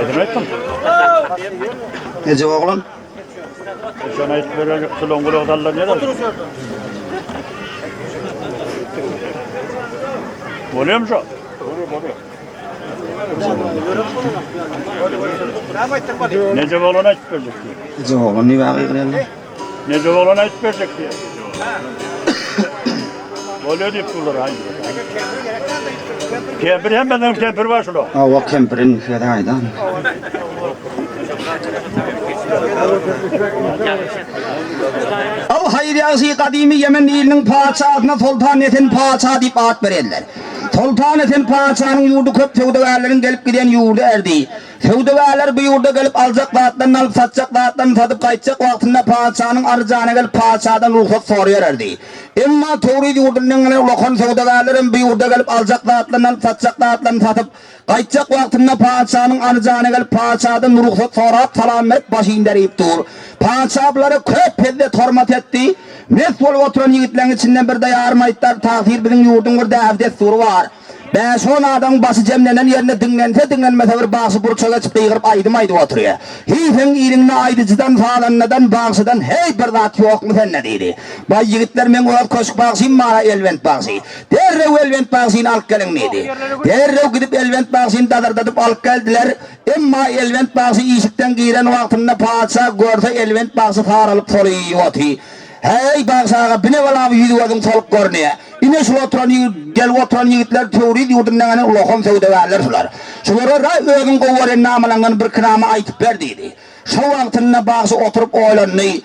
Haýsyny aýtdym? Ejep oglan. Şony aýdyp beren şulaň gulagy sallanýar. Bolýarmy şo? Necep oglan aýdyp berjek diýýär. Ejep oglan diýip gygyrýarlar. Necep oglan aýdyp berjek diýýär. Bolýar diýip durlar aýdyp. Kempir hemmeden kempir bar şular. Hawa kempir indi size aýdan. Aw haýyr ýagşy gadymy Ýemen iliniň patyşasyna Soltan Esen patyşa diýip at bererler. Soltan Esen patyşanyň ýurdy köp söwdagärleriň gelip giden ýurdy erdi. Söwdagärler bu ýurda gelip aljak zatlaryny alyp satjak zatlaryny satyp gaýtjak wagtynda patyşanyň aryjana gelip patyşadan rugsat soraýar erdi. Emma Töwriz ýurdundan gelen ulakan söwdagärler hem bu ýurda gelip aljak zatlaryny alyp satjak zatlaryny satyp Gaýtjak wagtynda patyşanyň aryjana gelip, patyşadan rugsat sorap, salam berip, baş inderip dur. Patyşa bulara köp hezzet-hormat etdi. Mes bolup oturan ýigitleň içinden bir daýarym aýtdar, Tagsyr, biziň ýurduň bir däbi-dessury bar. Bäş-on adamyň başy jemlenen ýerinde diňlense-diňlenmese bir bagşy burça geçip gygyryp aýdym aýdyp otyrýar. Hiý, seň iliňde aýdyjydan, sazandadan, bagşydan heý bir zat ýokmy sende diýdi. Baý ýigitler, meň öz köşk bagşym bar-a, Elbent bagşy. Derrew Elbent bagşyny alyp geliň diýdi. Derrew gidip Elbent bagşyny dazyrdadyp alyp geldiler. Emma Elbent bagşy işikden giren wagtynda patyşa görse Elbent bagşy saralyp solyp oty. Häý, bagşy aga, bi ne bala bu ýüzi-gözüň soluk görünýä. Ine şul oturan ýigit, gelip oturan ýigitler Töwriz ýurdundan gelen ulakan söwdagärler şular. Şulara-ra özüň gowy gören namalaňdan birki nama aýtyp ber diýdi. Şo wagtynda bagşy oturyp oýlandy.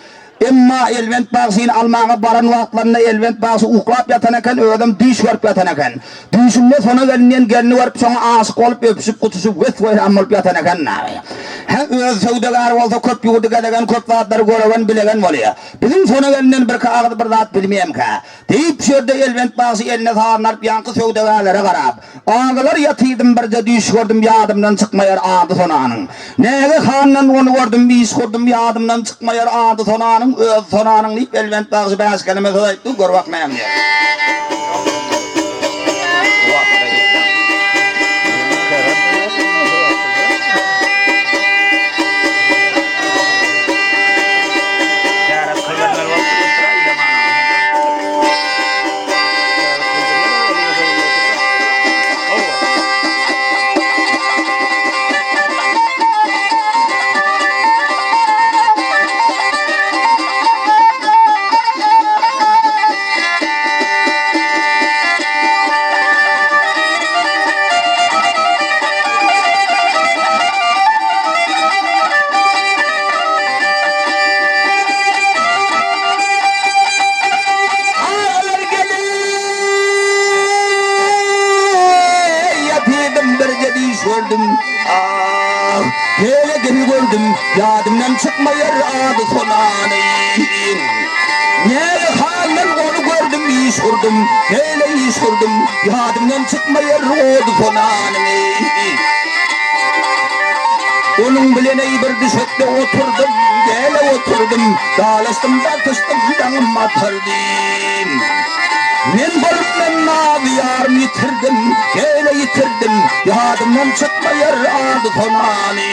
Emma Elbent bagşyny almaga baran wagtlarynda Elbent bagşy uklap ýatan eken, özem düýş görüp ýatan eken. Düýşünde Sona gelin diýen gelni görüp, şoňa aşyk bolup, öpüşip, gutuşyp, wes-weýran bolup ýatan eken dagy. Hä, özi söwdagär bolsa, köp ýurdy gezegen, köp zatlary göregen, bilegen bolýa. Biziň Sona gelinden birki agyz bir zat bilmeýemkä? Diýip, şu ýerde Elbent bagşy eline sazyny alyp, ýaňky söwdagärlere garap, Agalar ýatyrdym birje düýş gördüm ýadymdan çykmaýar ady Sonanyň. Näge handan ony gördüm iş gurdum ýadymdan çykmaýar ady Sonanyň özi Sonanyň diýip Elbent bagşy bäş keleme söz aýtdy gör bak näme diýer. Agalar geliň Ýatyrdym birje düýş gördüm Ah, hele gül gördüm Ýadymdan çykmaýar ady Sonanyň Näge handan ony gördüm iş gurdum Hele iş gurdum Ýadymdan çykmaýar ody Sonanyň Onuň bilen eý bir düşekde oturdym, Gele oturdym, dalaşdym, dartyşdym, daňym atardym. Men bolup men nazy ýarym ýitirdim, Gele ýitirdim, ýadymdan çykmaýar ady Sonany.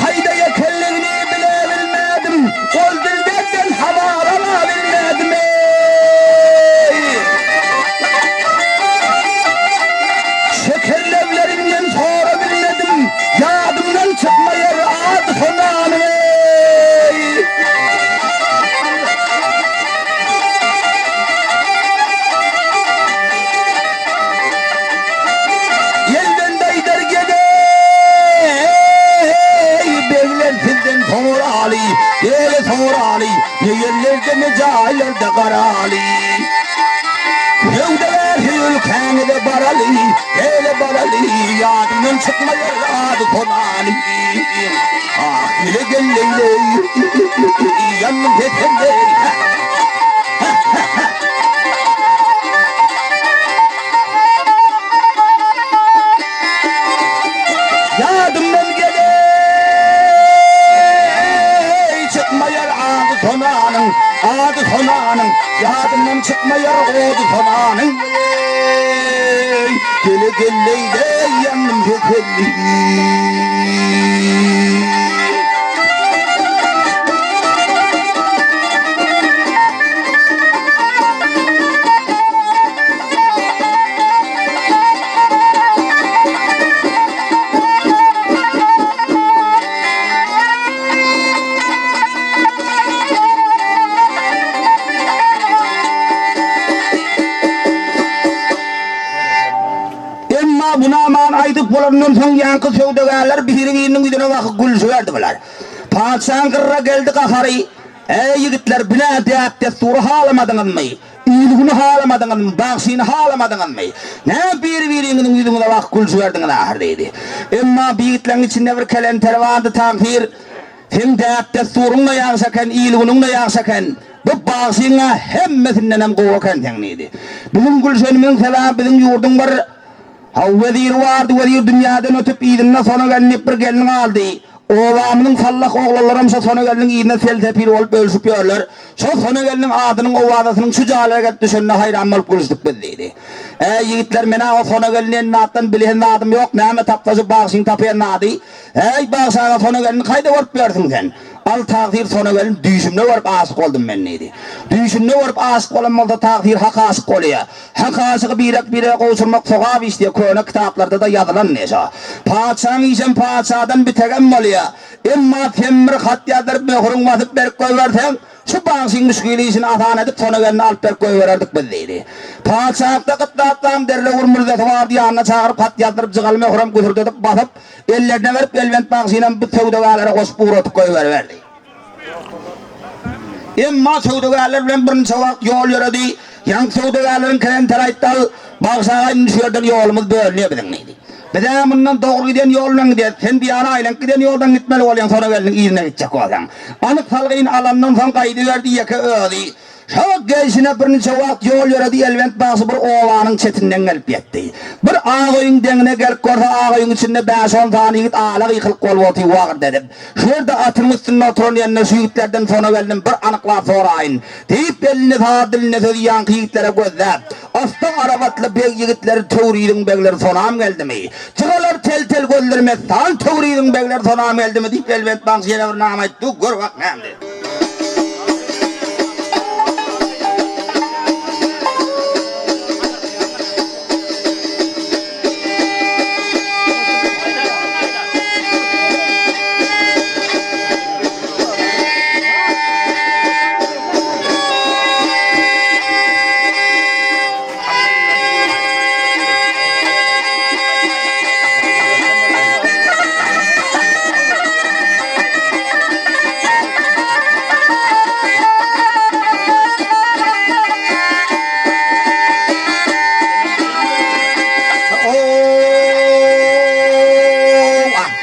Kaýda ekenligini bile bilmedim, Ol dilberden habar ala bilmedim eý. Şeker leblerinden sora bilmedim, Ýadymdan çykmaýar ady Sonanyň eý. Ýelden daýdar gedeý, Begler sizden soraly, Bege soraly, Ne ýerlerde, ne jaýlarda garaly. Söwdagär ülkäňize baraly, Bege baraly, Ýadymdan çykmaýar ady Sonaly. Ah, ile gel leý-leý, Ýandym peselleý, Hä-hä-hä! çykmaýar ody sonanyň eý, Gele gelleýde ýandym teselli. Emma bu namany aýdyp bolandan soň ýaňky söwdagärler biri-biriniň ýüzüne bakyp gülşüberdiler. Patyşaň gyrra geldi gahary, Eý, ýigitler, bu nä däp-dessury halamadyňyzmy? Il-güni halamadyňyzmy? Bagşyny halamadyňyzmy? Nä biri-biriňiziň ýüzüňize bakyp gülşüberdiňiz ahyr diýdi. Emma bu ýigitleriň içinde bir kelenter bardy, Tagsyr, seň däp-dessuryň-da ýagşy eken, il-günüň-de ýagşy eken. Bu bagşyň-a hemmesindenem gowy ekensiň diýdi. Biziň gülşenimiziň sebäbi biziň ýurduň bir Haw weziri bardy, wezir dünýäden ötüp, yzynda Sona gelin diýip bir gelin galdy. Obamyzyň sallah oglanlaram şo Sona gelniň yzynda sel-sepil bolup ölşüp ýörler. Şo Sona gelniň adynyň owazasynyň şu jaýlara gelip düşenine haýran bolup gülüşdik biz diýdi. Äý, ýigitler, men-ä o Sona gelni ennatdan bilhen zadym ýok, näme tapsa şu bagşyň tapaýan zady. Äý, bagşy aga, Sona gelni kaýda görüp ýörsüň sen? Al tagsyr Sona gelin düýşümde görüp aşyk boldum men diýdi. Düýşünde görüp aşyk bolan bolsa tagsyr hak aşyk bolýa. Hak aşygy birek-birege gowşurmak sogap iş diýe köne kitaplarda-da ýazylan diýe şo. Patyşaň işem patyşadan bitegem bolýa. Emma sen bir hat ýazdyryp möhüriň basyp berip goýberseň, şu bagşyň müşgil işini asan edip Sona gelni alyp berip goýbererdik biz diýdi. Patyşalykda gytlatlaň derlewür mürzesi bardy ýanyna çagyryp hat ýazdyryp jygaly möhürem güsürdedip basyp ellerine berip Elbent bagşynam bu söwdagärlere goşup ugradyp goýberiberdi. Emma söwdagärler bilen birniçe wagt ýol ýöredi. Ýaňky söwdagärleriň kelenteri aýtdy, Al, bagşy aga, indi şu ýerden ýolumyz bölünýär biziň diýdi. Biz-ä mundan dogry giden ýol bilen gidýäs, sen bu ýana aýlanyp giden ýoldan gitmeli bolýaň, soňra gelniň yzyna gitjek bolsaň. Anyk salgyny alandan soň gaýdyberdi ýeke özi. Şo gelşine birniçe wagt ýol ýöredi, Elbent bagşy bir obanyň çetinden gelip ýetdi. Bir ak öýüň deňine gelip görse, ak öýüň içinde bäş-on sany ýigit ala gykylyk bolup otyr, wagyrt edip. Şu ýerde atynyň üstünde oturan ýerinde şu ýigitlerden sona geldim, bir anyklap soraýyn. Diýip, elinde saz, dilinde sözi ýaňky ýigitlere gözläp, Asta arabatly beg ýigitleri Töwriziň begleri sonam geldimi? Jygalar tel-tel gözleri messan Töwriziň begleri sonam geldimi? diýip, Elbent bagşy ýene bir nama aýtdy, Gör bak näme diýdi.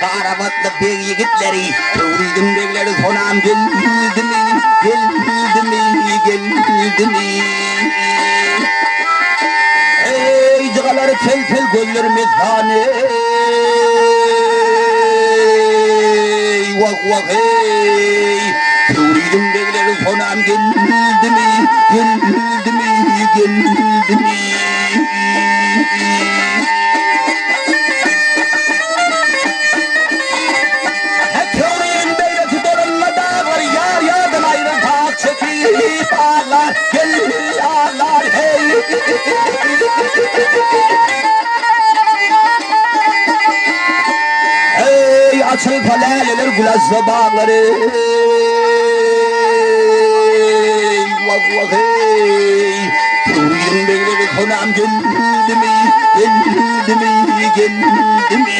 Garabatly beg ýigitleri, Töwriziň begleri sonam geldimi, geldimi, geldimi? Eý, jygalary tel-tel gözleri mesane, Eý, wah-wah, eý! Töwriziň begleri sonam geldimi, geldimi, geldimi? Töwriziň beglesi dolanma daglar ýar-ýardan aýran saz çekip aglar, gel aglar, heý! Heý, açylsa läleler gül açsa baglar, eý, wah-wah, eý! Töwriziň begleri sonam geldimi, geldimi, geldimi?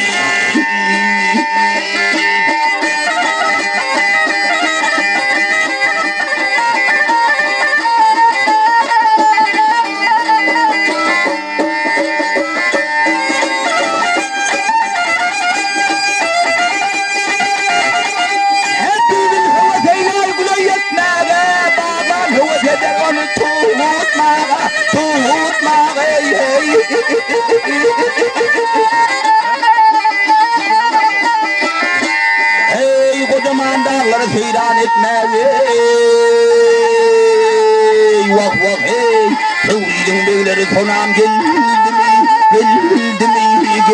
Her düýbün höwes eýlär güle ýetmäge, Bagban höwes eder ony tutmaga, tutmaga, eý-heý.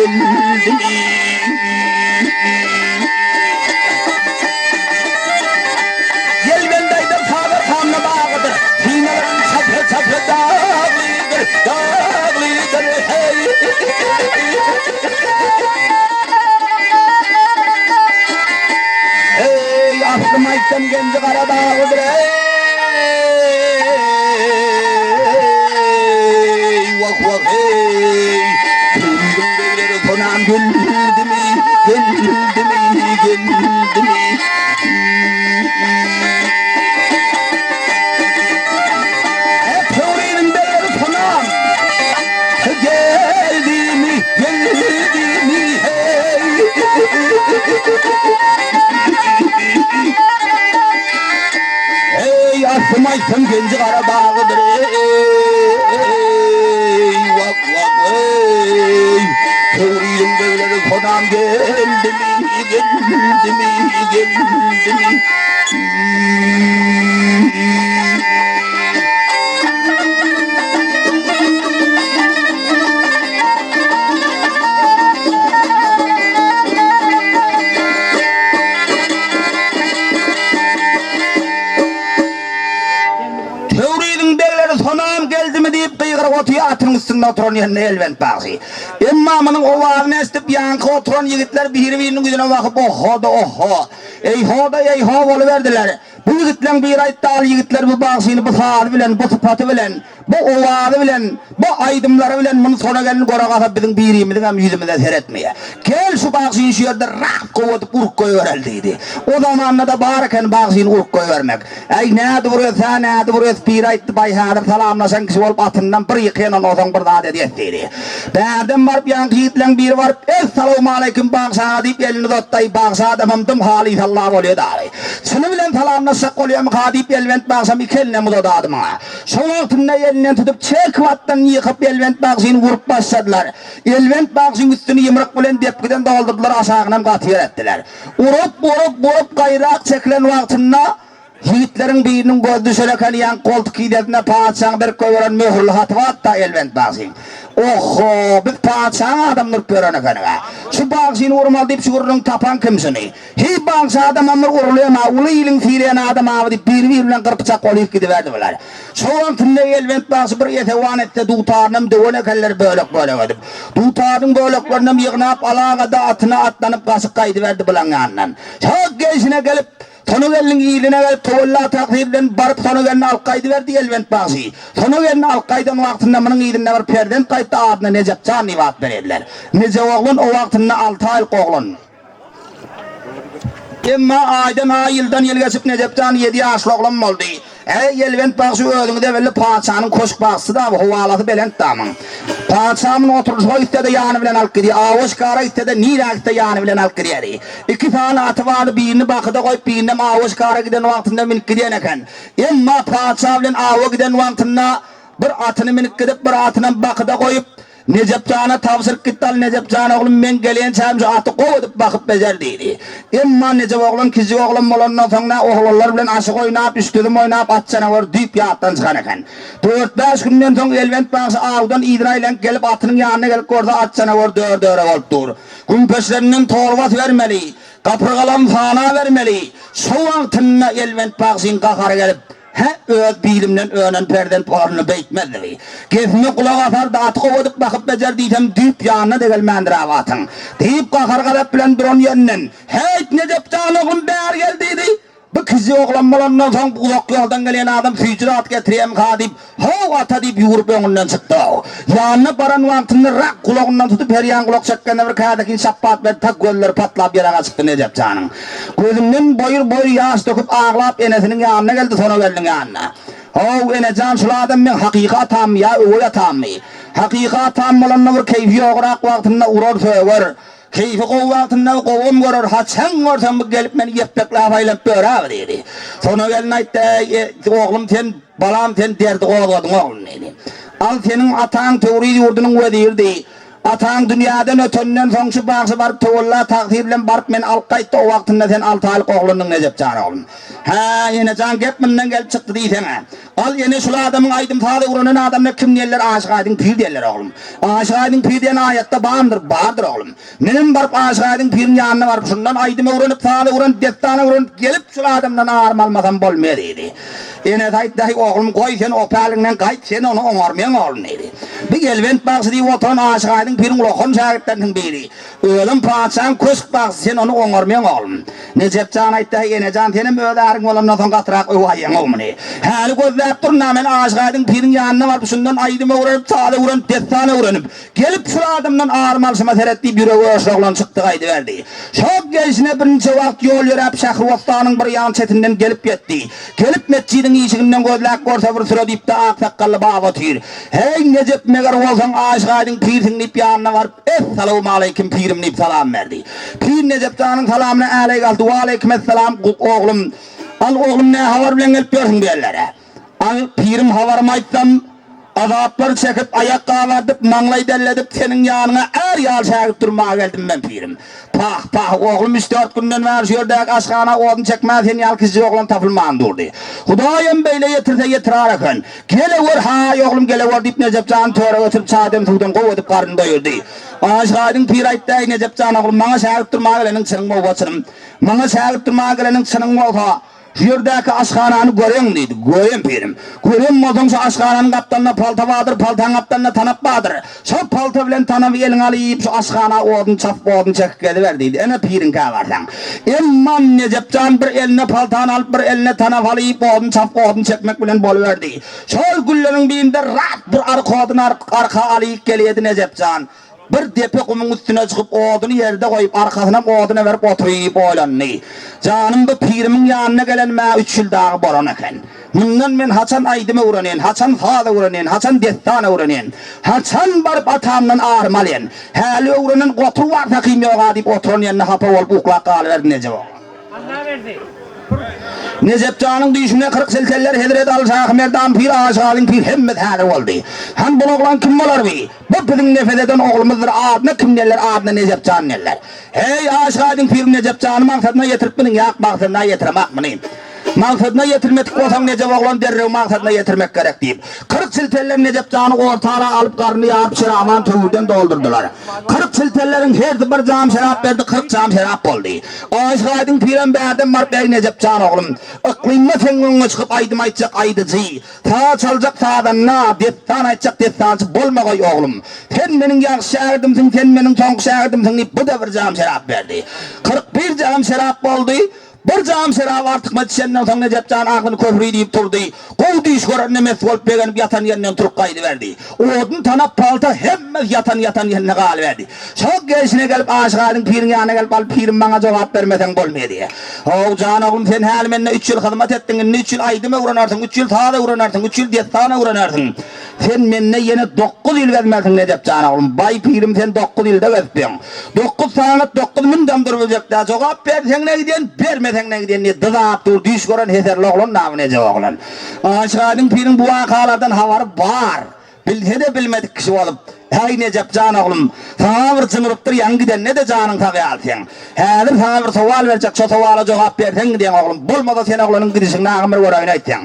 geldimi? Ýelben daýzam Sagar hanyň bagydyr, Synalaryň çapra-çapra daglydyr, daglydyr, heý. Heý, aslym aýtsam Genji gara bagydyr, eý, wah, wah, heý. Töwriziň begleri sonam geldimi, geldimi, geldimi? Töwriziň begleri sonam geldimi, geldimi, heý. Eý, aslym aýtsam Genji gara bagydyr, eý, wak, wak, eý. Töwriziň begleri sonam geldimi, geldimi, geldimi? Töwriziň begleri sonam geldimi diýip gygyryp otyr atynyň üstünde oturan ýerinde Elbent bagşy. Emma munuň owazyny eşidip ýaňky oturan ýigitler biri-biriniň ýüzüne bakyp ohho-da ohho, eý-ho-da eý-ho boluberdiler. Bu ýigitleň biri aýtdy al ýigitler bu bagşyny bu sazy bilen, bu sypaty bilen, Bu owazy bilen, bu aýdymlary bilen muny sona gelin göre galsa biziň birimiziň hem ýüzümize seretmeýär. Gel şu bagşyny şu ýerde rak gowadyp urup goýbereli diýdi. O zamanda-da bar eken bagşyny urup goýbermek. Äý nädip urýas-hä, nädip urýas, biri aýtdy, baý häzir salamlaşan kişi bolup atyndan bir ýykaýyn ondan soň bir zat edýäs diýdi. Bärden baryp ýaňky ýigitleň biri baryp, Essalawmaleýkim bagşy aga diýip elini uzatdy, aý bagşy adamam dym halys Alla bolýa dagy. Çyny bilen salamlaşjak bolýamyka diýip Elbent bagşam iki elinem uzadady maňa. Şo wagtynda elinden tutup çekip atdan ýykyp Elbent bagşyny urup başladylar. Elbent bagşyň üstüni ýymryk bilen depgiden doldurdylar, aşagynam gaty ýer etdiler. Urup, urup, urup gaýrak çekilen wagtynda ýigitleriň biriniň gözi düşen eken ýaňky goltuk idesinde patyşaň berip goýberen möhürli haty bardy-da Elbent bagşyň. Ohho, biz patyşaň adamyny urup ýören ekenik-ä. Şu bagşyny urmaly diýip şu gürrüňi tapan kim şuny? Heý bagşy adamam bir urulýam-a, uly iliň sylaýan adam-a diýip biri-biri bilen gyrpyçak bolýup gidiberdi bular. Şo wagtynda Elbent bagşy bir esewan etse dutarynam döwen ekenler bölek-bölek edip. Dutarynyň böleklerinem ýygnap alaga-da atyna atlanyp gaçyp gaýdyberdi bulaň ýanyndan. Şo gelşine gelip, Sonagelniň iline gelip töwella tagsyr bilen baryp Sonagelni alyp gaýdyberdi Elbent bagşy. Sonagelni alyp gaýdan wagtynda munuň yzynda bir perzent gaýtdy adyna Nejepjan diýip at berýärler. Nejep oglan o wagtynda alty aýlyk oglan. Emma aýdan aý, ýyldan ýyl geçip Nejepjan ýedi ýaşly oglan boldy. Äý, Elbent bagşy özüňize belli patyşanyň köşk bagşysy-da bu, howalasy belent damyň. Patyşa muny oturylyşyga gitse-de ýany bilen alyp gidýär, awa-şikara gitse-de, nirä gitse ýany bilen alyp gidýärdi. Iki sany aty bardy, birini Bakyda goýup, birinem awa-şikara giden wagtynda münüp gidýän eken. Emma patyşa bilen awa giden wagtynda bir atyny münüp gidip, bir atynam Bakyda goýup, Nejep jana tabşyryp gitdi, al Nejep jan oglum, men gelýänçäm şu aty gowy edip bakyp bejer diýdi. Emma Nejep oglan kiçijik oglan bolandan soň nä oglanlar bilen aşyk oýnap, üç-düzüm oýnap, at janawar düýp ýatdan çykan eken. Dört-bäş günden soň Elbent bagşy awdan yzyna aýlanyp gelip atynyň ýanyna gelip görse at janawar dör-döre bolup dur. Gümpeşlerinden torba bermeli, gapyrgalaryny sanabermeli. Şo wagtynda Elbent bagşyň gahary gelip, Hä, öz bilimden önen perzent bolarynda beýtmezligi. Gepime gulak asar-da, aty gowadyp bakyp bejer diýsem, düýp ýanyna-da gelmändir-ä atyň. Diýip, gahar-gazap bilen duran ýerinden, Häýt, Nejep jan oglum, bäri gel diýdi. Bu kiçi oglan bolandan soň, bu uzak ýoldan gelýän adam süýji zat getirýärmika diýip, How, ata diýip, ýüwrüp öňünden çykdy. Ýanyna baran wagtynda rak gulagyndan tutup, her ýan gulak çekgende bir kädekini şapbat berdi, tak gözleri patlap ýere gaçypdy Nejep janyň. Gözünden boýur-boýur ýaş döküp aglap enesiniň ýanyna geldi, Sonageldiň ýanyna. How, ene jan, şul adam meň hakyky atammy ýa öweý atammy? Hakyky atam bolanda bir keýpi ýograk wagtynda urar, söger. Keýpi gowy wagtynda gowam görer, haçan görsem bu gelip meni ýepbekläp aýlanyp ýör-ä diýdi. Sonagelin aýtdy, Äý, oglum sen, balam sen derdi gozgadyň oglum diýdi. Al seniň ataň Töwriz ýurdunyň weziridi. Ataň dünýäden ötenden soň şu bagşy baryp töwella tagsyr bilen baryp meni alyp gaýtdy o wagtynda sen alty aýlyk oglandyň Nejep jan oglum. Hä, ene jan gep mundan gelip çykdy diýseň-ä. Al ene şul adamyň aýdym saz öwrenen adamyna kim diýerler Aşyk Aýdyň pir diýerler oglum. Aşyk Aýdyň pir diýen aýatda barmydyr? Bardyr oglum. Menem baryp Aşyk Aýdyň piriň ýanyna baryp şundan aýdym öwrenip saz öwrenip dessan öwrenip gelip şul adamdan arym almasam bolmaz diýdi. Enesi aýtdy aý oglum goý sen o päliňden gaýt sen ony oňarmeň oglum diýdi. Bi Elbent bagşy diýip oturan Aşyk Aýdyň piriň ulakan şägirtleriniň biri. Özem patyşaň köşk bagşysy sen ony oňarmeň oglum. Nejep jan aýtdy aý enejan senem öz äriň bolandan soň gatyrak öwäýeňow muny. Häli gözläp durun-a men Aşyk Aýdyň piriň ýanyna baryp şundan aýdym öwrenip saz öwrenip dessan öwrenip Gelip şul adamdan arym alşyma seret diýip ýüregi öşli oglan çykdy gaýdyberdi. Şo gelşine birniçe wagt ýol ýöräp Şähribossanyň bir ýan çetinden gelip ýetdi. Gelip metjidiň işiginden gözläp görse bir süre diýipde ak sakgally baba otyr. Heý Nejep meger bolsaň Aşyk Aýdyň pirsiň diýip ýanyna baryp Essalawmaleýkim pirim diýip salam berdi. Pir Nejep janyň salamyna äleý galdy Waleýkimessalam oglum. Al oglum nä habar bilen gelip ýörsüň bu ýerlere. Al, pirim habarymy aýtsam, azaplar çekip, aýak gabardyp, maňlaý derledip, seniň ýanyňa är ýaly şägirt durmaga geldim men, pirim. Pah, pah, oglum üç-dört günden bäri şu ýerdäki aşhana odun çekmäge sen ýaly kiçijik oglan tapylman durdy. Hudaýam beýle ýetirse ýetirar eken. Gelewer, haý, oglum, gelewer, diýip, Nejep jany töre götürip, çaýdan, suwdan gowy edip garnyny doýurdy. Aşyk Aýdyň pir aýtdy, Äý, Nejep jan oglum, maňa şägirt durmaga geleniň çynyň bolsa çynym. Maňa şägirt durmaga geleniň çynyň bolsa, Şu ýerdäki aşhanany göreň, diýdi. Gören pirim. Gören bolsaň, şu aşhananyň gapdalynda palta bardyr, paltaň gapdalynda tanap bardyr. Şol palta bilen tanapy eliňe alyp, şu aşhana odun çapyp, odun çekip geziber, diýdi. Ene, piriňkä barsaň. Emma Nejep jan bir eline paltany alyp, bir eline tanap alyp, odun çapyp, odun çekmek bilen boluberdi. Şol günleriň birinde rat bir arka odun arka alyp gelýärdi Nejep jan. Bir depe gumuň üstüne çykyp, oduny ýerde goýup, arkasynam oduna berip oturyp oýlandy. Janym bu pirimiň ýanyna gelenime üç ýyl dagy bolan eken. Mundan men haçan aýdym öwrenen, haçan saz öwrenen, haçan dessan öwrenen, haçan baryp atamdan arym alyn. Häli öwrenen gotur bar sakym ýog-a diýip oturan ýerinde hapa bolup uklap galyberdi Nejep oglan. Nejep janyň düýşünde 40 silteller Hezreti Aly Şahy Merdan pir Aşyk Alyň pir hemmesi häzir boldy. Han bul oglan kim bolar bi? Bu biziň nefes eden oglumyzdyr adyna kim derler adyna Nejep jan derler. Heý Aşyk Aýdyň pir Nejep jany maksadyna ýetirip biliň ýak maksadyna ýetiremak muny. Maksadyna ýetirmedik bolsaň Nejep oglan derrew maksadyna ýetirmek gerek diýip. 40 silteller Nejep jany orta ara alyp garnyny ýaryp şeraban töwirden doldurdylar. 40 siltelleriň hersi bir jam şerap berdi 40 jam şerap boldy. Aşyk Aýdyň pirem bärden baryp eý Nejep jan oglum yklymda seň öňüňe çykyp aýdym aýtjak aýdyjy Saz çaljak sazanda, dessan aýtjak dessançy bolmagaý oglum. Sen meniň ýagşy şägirdimsiň, sen meniň soňky şägirdimsiň diýip, bu-da bir jam şerap berdi. 41 jam şerap boldy. Bir jam şeraby artykmaç içenden soň Nejep jan agzyny köpri diýip turdy. Gowy düýş görende mes bolup begenip ýatan ýerinden turup gaýdyberdi. Odun tanap palta hemmesi ýatan ýatan ýerinde galyberdi. Şo gelşine gelip Aşyk Aýdyň piriň ýanyna gelip al pirim maňa jogap bermeseň bolmaýa diýýä. How jan oglum sen häli mende üç ýyl hyzmat etdiň indi üç ýyl aýdym öwrenersiň üç ýyl saz öwrenersiň üç ýyl dessan öwrenersiň. Sen mende ýene dokuz ýyl gezmersiň Nejep jan oglum. Baý pirim sen dokuz ýylda gezipdiň. Dokuz sagat dokuz mündem durubiljek däl jogap berseň ne gidýän bermeseň ne gidýän diýip dyzap dur düýş gören heserli oglan dagy Nejep oglan. Aşyk Aýdyň piriň bu wakalardan habary bar. Bilse-de bilmedik kişi bolup, Häý, Nejep jan oglum, saňa bir jyňrypdyr, ýaňy gidende-de janyň sag ýaly seň. Häzir saňa bir sowal berjek, şo sowala jogap berseň gidýäň oglum, bolmasa sen oglanyň gidişiňi agam bir göräýin aýtsaň.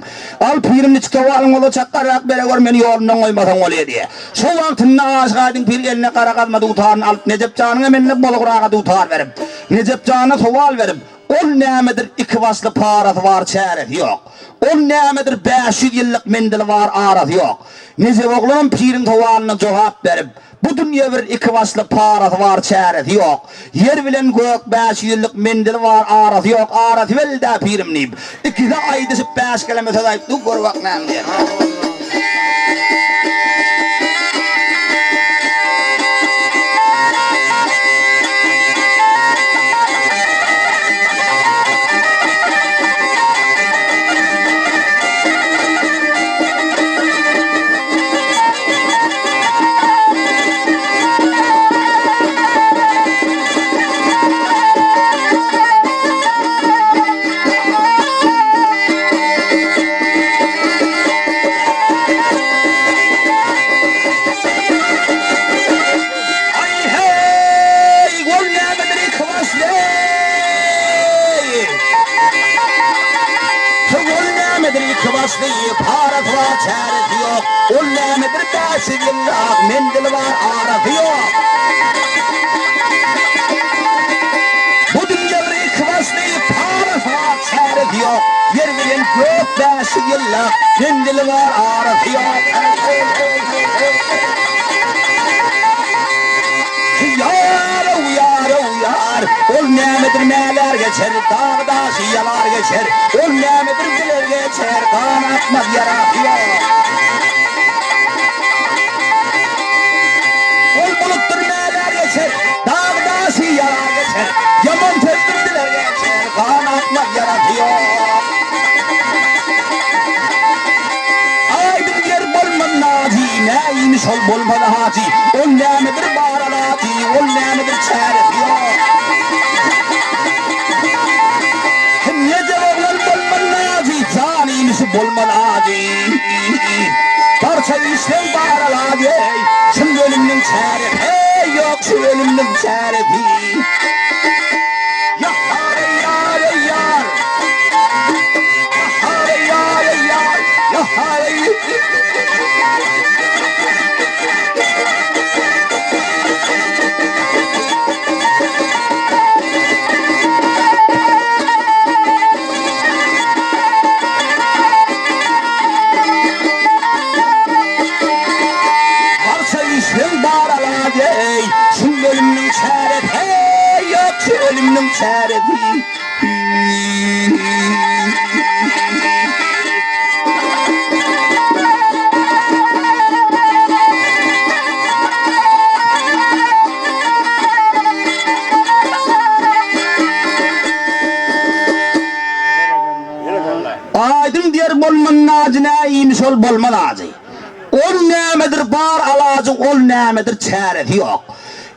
Al, pirim niçik sowalyň bolsa çakgarrak beregör, meni ýolundan goýmasaň bolýa diýýä. Şo wagtynda Aşyk Aýdyň pir eline gara gazma dutaryny alyp, Nejep janyň hem eline bolugraga dutar berip, Nejep jana sowal berip, Ol nämedir iki başly parasy bar çäresi ýok. Ol nämedir 500 ýyllyk menzili bar arasy ýok. Nejep oglanam piriň sowalyna jogap berip, Bu dünýe bir iki başly parasy bar çäresi ýok. Ýer bilen gök 500 ýyllyk menzili bar arasy ýok, arasy belli-dä pirim diýip, ikisi aýdyşyp bäş keleme söz aýtdy, gör bak näme diýen. basly, parasy bar, çäresi ýok. Ol nämedir 500 ýyllyk, menzili bar, arasy ýok. Bu dünýe bir iki basly, parasy bar, çäresi ýok. Ýer bilen gök 500 ýyllyk, menzili bar, arasy ýok. Ýar-ow, ýar-ow, ýar, ol nämedir näler geçer, Dagy-daşy ýalar geçer, ol nämedir biler geçer, Gan akmaz ýarasy ýok. Ol bulutdyr näler geçer, Dagy-daşy ýalar geçer, Ýaman sözdür diler geçer, Gan akmaz ýarasy ýok. Aýdyň ýer bolmaz naji, Näimiş ol bolmaz hajy, Ol nämedir bar alajy, Ol nämedir çäresi ýok. Nejep oglan bolmaz naji, Jan imişi bolmaz ajy. Barça işleň bar alajy, eý, Şul ölümniň çäresi ýok, Şu ölümniň çäresi. Ýa-har, eý-ýar, eý-ýar! Ýa-har, eý-ýar, eý-ýar! Ýa-har, eý! Barça işleň bar alajy, eý, Şul ölümniň çäresi, ýok, şu ölümniň çäresi. Aýdyň diýer bolman najy näimiş ol bolmaz ajy. Ol nämedir bar alajy ol nämedir çäresi ýok.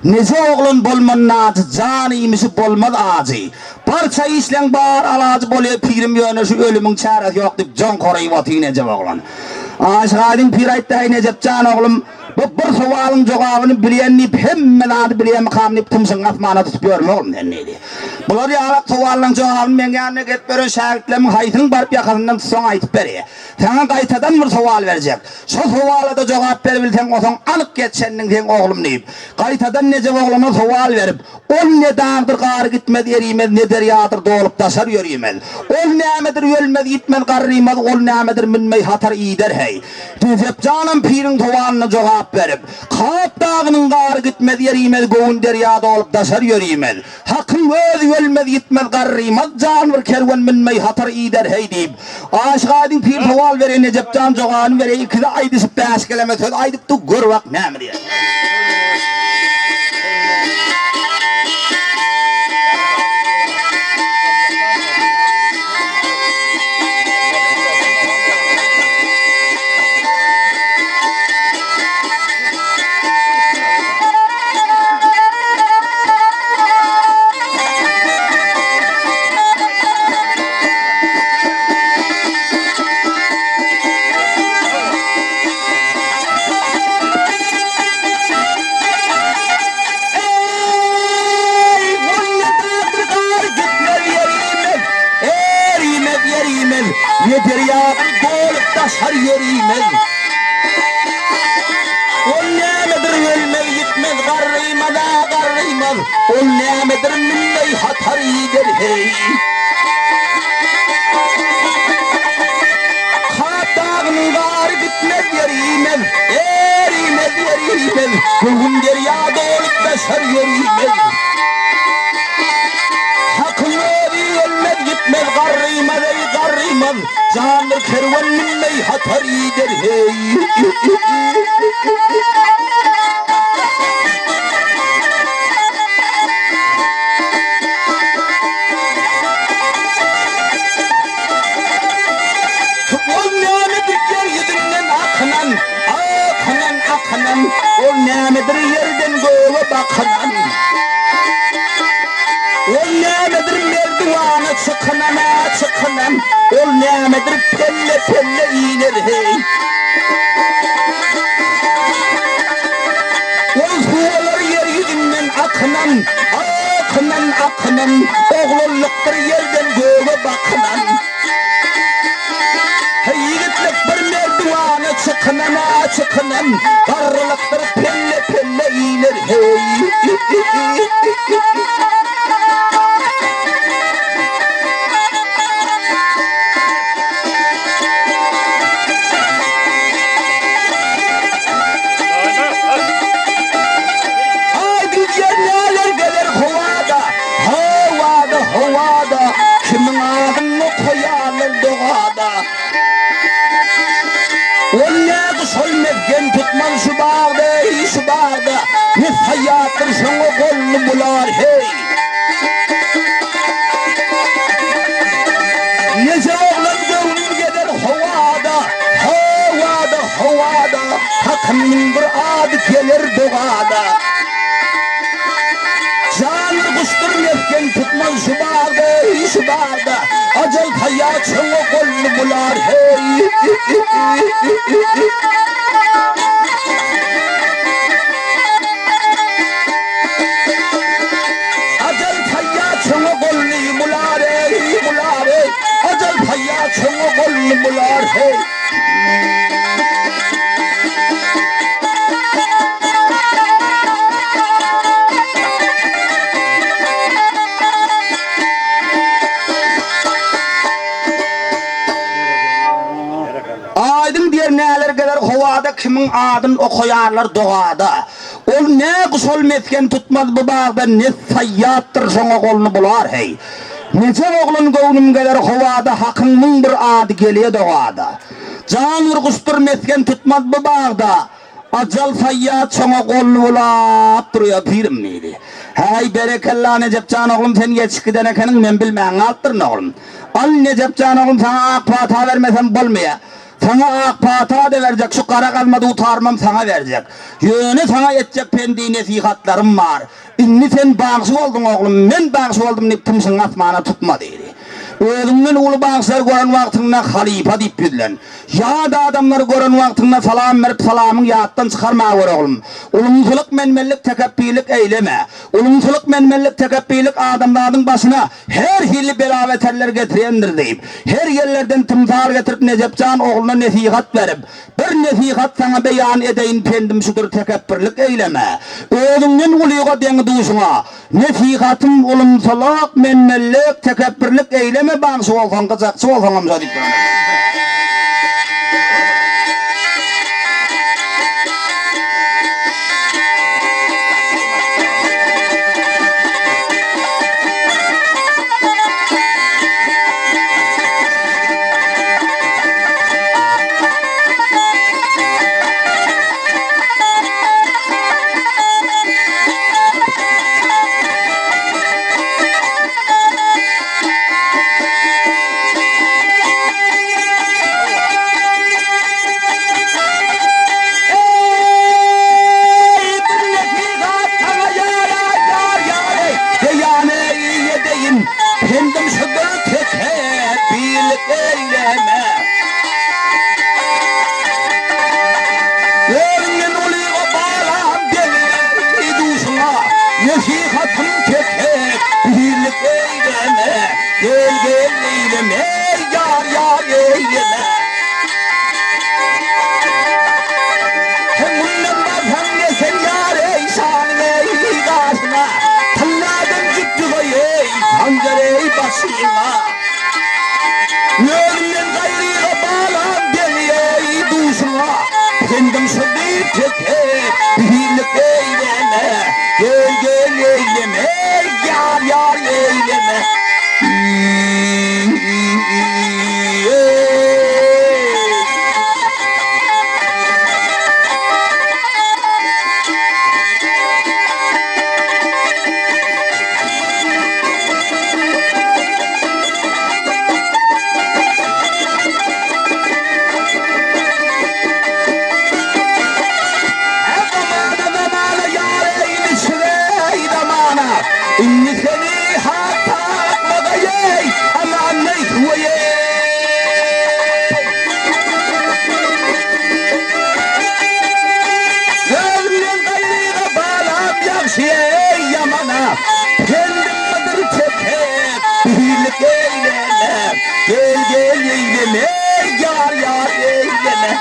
Nije oglan bolman najy jan iýmişi bolmaz ajy. Barça işleň bar alajy bolýa pirim ýöne şu ölümiň çäresi ýok diýip jon koraýyp otyr Nejep oglan. Aşyk Aýdyň pir aýtdy häý Nejep jan oglum bu bir sowalyň jogabyny bilýän diýip hemme zady bilýänmikam diýip tumşugyňy asmana tutup ýörme oglum sen diýdi. Bular ýalak sowallaň jogabyny meň ýanyma gelip ýören şägirtlerimiň haýsynyň baryp ýakasyndan tutsaň aýtyp berýä. Saňa gaýtadan bir sowal berjek. Şo sowala-da jogap beribilseň, osaň anyk geçendiň seň oglum diýip, gaýtadan Nejep oglana sowal berip, Ol ne dagdyr gary gitmez, erimez, ne derýadyr dolup daşar ýörimez. Ol nämedir ölmez, ýitmez, garrymaz, ol nämedir münmeý hatar iýder heý. Nejep janam piriň sowalyna jogap berip, Kap dagynyň gary gitmez, erimez, göwün derýa dolup daşar ýörimez. Hakyň özi ölmez, ýitmez, garrymaz, jan bir kerwen münmeý hatar iýder heý diýip, Aşyk Aýdyň pir sowal berýär, Nejep jan jogabyny berýär, ikisi aýdyşyp bäş keleme söz aýdypdy, gör bak näme diýer. Eý, gulludadyr gar gitmez ýerimiz, Erimez ýerimiz, ne derýadyr dolup daşar ýerimiz. Ol nämedir ölmez ýitmez garrymaz-a garrymaz, Ol nämedir münmeý hatar iýder heý. Kap dagynyň gary gitmez ýerimez, Erimez ýerimez, göwün derýa dolup daşar ýerimez. Hakyň özi ölmez ýitmez garrymaz eý garrymaz, Jandyr kerwen münmeý hatar iýder heý. Ol nämedir ýer ýüzünden akynan, Akynan, akynan, Ol nämedir ýerden göge bakynan. Ol nämedir merdiwana çykynan-a çykynan, Ol nämedir pelle-pelle iner heý. Ol suwalar ýer ýüzünden akynan, Akynan, akynan, Oglanlykdyr ýerden göge bakynan. Heý, ýigit! Çykynan-a çykynan, garrylykdyr pelle-pelle iýler, heý. Aý bilýän näler geler howada, Howada, howada, Kimiň adyny okaýarlar dogada. Ol nädi şol mesgen tutmaz şu bagda, eý, şu bagda, Ne saýýatdyr şoňa golly bular, heý. Neje oglan göwnüm gezer howada, Howada, howada, Hakymyň bir ady geler dogada. Janly guşdur mesgen tutmaz şu bagda, eý, şu bagda, Ajal taýýar çoňa golly bular, heý. Ajal taýýar çoňa golly bular, eý, bular, eý, Ajal taýýar çoňa golly bular, heý. Aýdyň diýer näler geler howada kimiň adyn okaýarlar dogada. Ol ne guşol mesgen tutmaz bu bagda ne saýýatdyr şoňa goluny bular heý. Neje oglan göwnüm geler howada hakyň 1001 ady gelýe dogada. Jan bir guşdur mesgen tutmaz bu bagda Ajal saýýat şoňa goluny bulap durýa pirim diýdi. Häý berekella Nejep jan oglum sen ýetişip giden ekeniň men bilmän galypdyryn oglum. Al Nejep jan oglum saňa ak pata bermesem bolmaýa. Saňa ak pata-da berjek şu gara gazma dutarymam saňa berjek. Ýöne saňa etjek pendi-nesihatlarym bar. Indi sen bagşy bolduň oglum, men bagşy boldum diýip tumşugyňy asmana tutma diýdi. Özüňden uly bagşylary gören wagtyňda halypa diýip ýüzlen. Ýat adamlary gören wagtyňda salam berip salamyňy ýatdan çykarma gör oglum. Ulumsylyk menmenlik tekepbirlik eýleme. Ulumsylyk menmenlik tekepbirlik adamzadyň başyna her hili bela-beterler getirendir diýip, her ýerlerden tymsal getirip Nejepjan ogluna nesihat berip, Bir nesihat saňa beýan edeýin pendim şudur tekepbirlik eýleme. Özüňden ulyga deňi-duşuňa. Nesihatym ulumsylyk, menmenlik, tekepbirlik eýleme bagşy bolsaň, gyjakçy bolsaňam şo diýip duran eken. Eý, bir nesihat saňa ýar-a ýar ýar-eý, Beýan edeýin, pendim şudur tekepbirlik eýleme. Özüňden ulyga balam deňi duşuňa, Nesihatym tekepbirlik eýleme. Gel gel eýleme, ýar ýar eýleme. Sen mundan barsaň ne sen ýar eý şanyň eý gaşyna, Tylladan jüpdi goý eý hanjar eý başyňa. Özüňden gaýryga balam deňi eý duşuňa, Pendim şu diýip tekepbirlik eýleme, Gel gel eýleme, ýar ýar eýleme. Zamana zamana ýar eý niçireý zamana Indi seni hat tapmagaýeý aman-eý hüweýeý. Özümden gaýryga balam ýagşy-eý ýamana Pendim mydyr tekepbirlik eýleme Gel gel eýleme ýar ýar eýleme.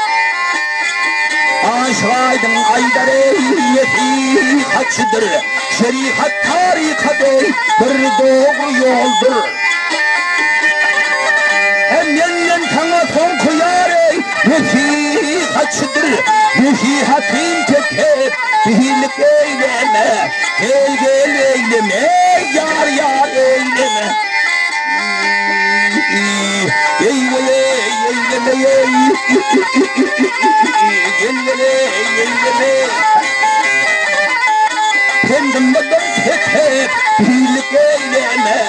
Nesihatçydyr. Şerigat tarykat eý, bir dogry ýoldur. Hem menden saňa soňky ýar eý, nesihatçydyr. Nesihatym tekepbirlik eýleme, gel gel eýleme, ýar ýar eýleme. Eý weleý eýleme eý, gel weleý eýleme. Pendimden tekepbirlik eýleme,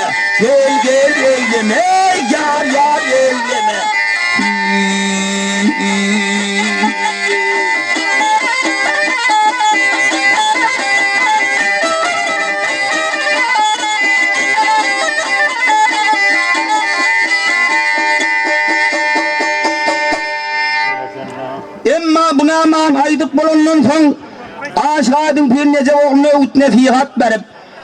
gel gel eýleme, ýar ýar eýleme. Emma bu namany aýdyp bolandan soň, Aşgadyň pir Nejep ogluna öwüt-nesihat berip,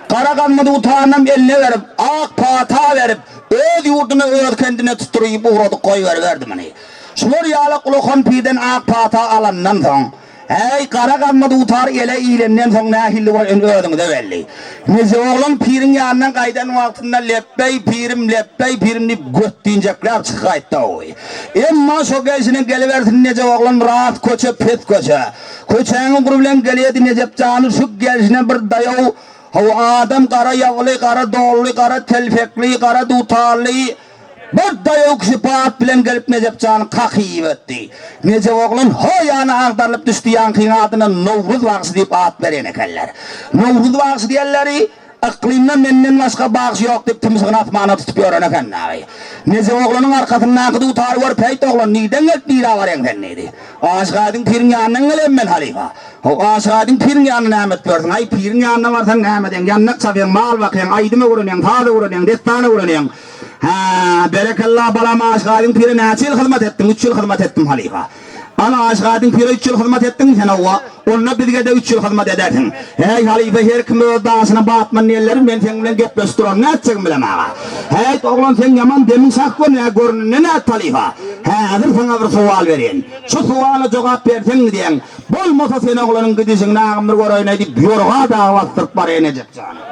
gara gazma dutarynam eline berip, ak pata berip, öz ýurduna, öz kendine tutduryp ugradyp goýberiberdi muny. Şular ýalak ulakan pirden ak pata alandan soň, Äý, gara gazma dutar ele ilenden soň nähili bor indi özüňize belli. Nejep oglan piriň ýanyndan gaýdan wagtynda lepbeý pirim, lepbeý pirim diýip götdinjekläp çykyp gaýtdy. Emma şo gelşine gelibersin Nejep oglan ras köçe pes köçe. Köçäň ugry bilen gelýärdi Nejep jany şu gelşine bir daýaw hawa adam gara ýagly, gara donly, gara telpekli, gara dutarly bir daýaw kişi bat bilen gelip Nejep jany kakyp ötdi. Nejep oglan ho ýana agdarylyp düşdi ýaňkyň adyna Nowruz bagşy diýip at beren ekenler. Nowruz bagşy diýenleri Yklymda menden başga bagşy ýok diýip tumşugyny asmana tutup ýören eken dagy. Nejep oglanyň arkasyndaky dutary görüp, Heýt oglan, nirden gelip nirä barýaň sen? diýdi. Aşyk Aýdyň piriň ýanyndan geleýin men, halypa. How, Aşyk Aýdyň piriň ýanyna näme edip ýörsüň? Aý, piriň ýanyna barsaň näme edeň, ýandak çapýaň, mal bakýaň, aýdym öwrenýäň, saz öwrenýäň, dessan öwrenýäň. Hä, berekella, balam, Aşyk Aýdyň pire näçe ýyl hyzmat etdiň? Üç ýyl hyzmat etdim, halypa. Ana, Aşgadyň pire üç ýyl hyzmat etdiň sen, hawa, onda bizge-de üç ýyl hyzmat edersiň. Häý, halypa, her kim öz daşyna batman diýenleri, men seň bilen gepleşip duran nätjegimi bilemag-a. Häýt, oglan, seň ýaman demiň şah görünýär, görnende nätdi, halypa? Häzir saňa bir sowal berýin. Şu sowala jogap berseň gidýäň, bolmasa sen oglanyň gidişiňi agam bir göreýin-aý diýip, ýorga dagy basdyryp barýan Ejek jana.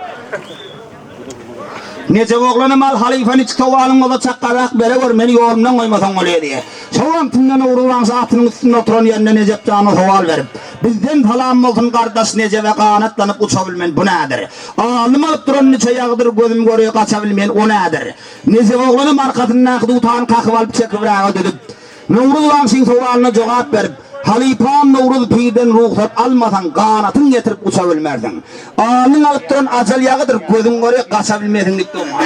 Nejep oglanam al halypa niçik sowalyň bolsa çakgarak berewer meni ýolumdan goýmasaň bolýa diýýä. Şo wagtynda Nowruz bagşy atynyň üstünde oturan ýerinde Nejep jana sowal berip, Bizden salam bolsun gardaş Nejebe ganatlanyp uçabilmen bu nädir? Alnym alyp duran niçe ýagdyr gözüm görýä gaçabilmen o nädir? Nejep oglanam arkasyndaky dutany kakyp alyp çekibräge düzüp, Nowruz bagşyň sowalyna jogap berip, Halypam Nowruz pirden rugsat almasaň, ganatyň getirip uçabilmersiň. Alnyň alyp duran ajal ýagydyr, gözüň göre gaçabilmesiň diýip durma.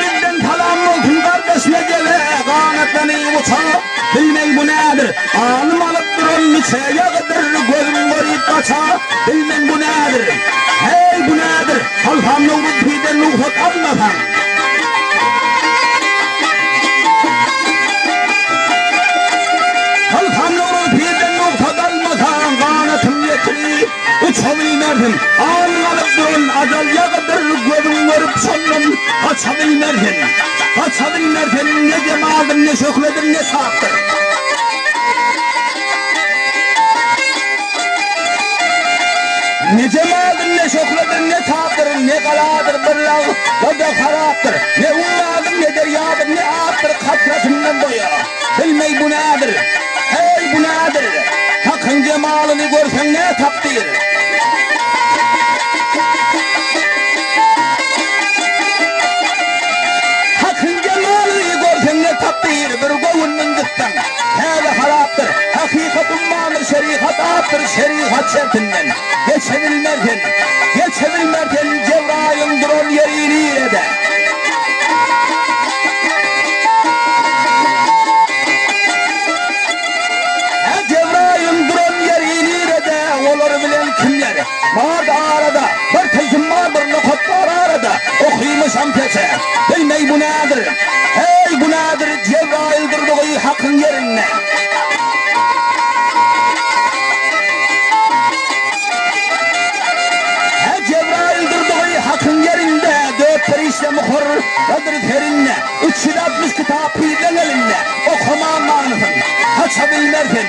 Bizden salam bolsun gardaş Nejebe, Ganatlanyp uçar, bilmeý bu nädir. Alym alyp duran niçe ýagydyr, Gözüm görüp gaça, bilmen bu nädir. Heý, bu nädir, Soltan Nowruz pirden rugsat almasaň. Soltan Nowruz pirden rugsat almasaň, Ganatym ýetirip, uça bilmersiň. Alym alyp duran ajal ýagydyr, Gözüň görüp şondan gaça bilmersiň. Gaça bilmersiň, ne jemaldyr, ne şöhledir, ne tapdyr. Ne jemaldyr, ne şöhledir, ne tapdyr, ne galadyr, bir lagza-da harapdyr. Ne ummadyr, ne derýadyr, ne atdyr, katrasyndan doýa bilmeý bu nädir? Heý, bu nädir? Hakyň jemalyny görseň ne tapdyr? Hakyň jemalyny görseň ne tapdyr, bir göwün ynjytsaň, täze harapdyr. Hakykat ummandyr, şerigat apdyr, şerigat şertinden geçebilmer sen, geçebilmer sen Jebraýylyň duran ýeri nirede? bilmer sen,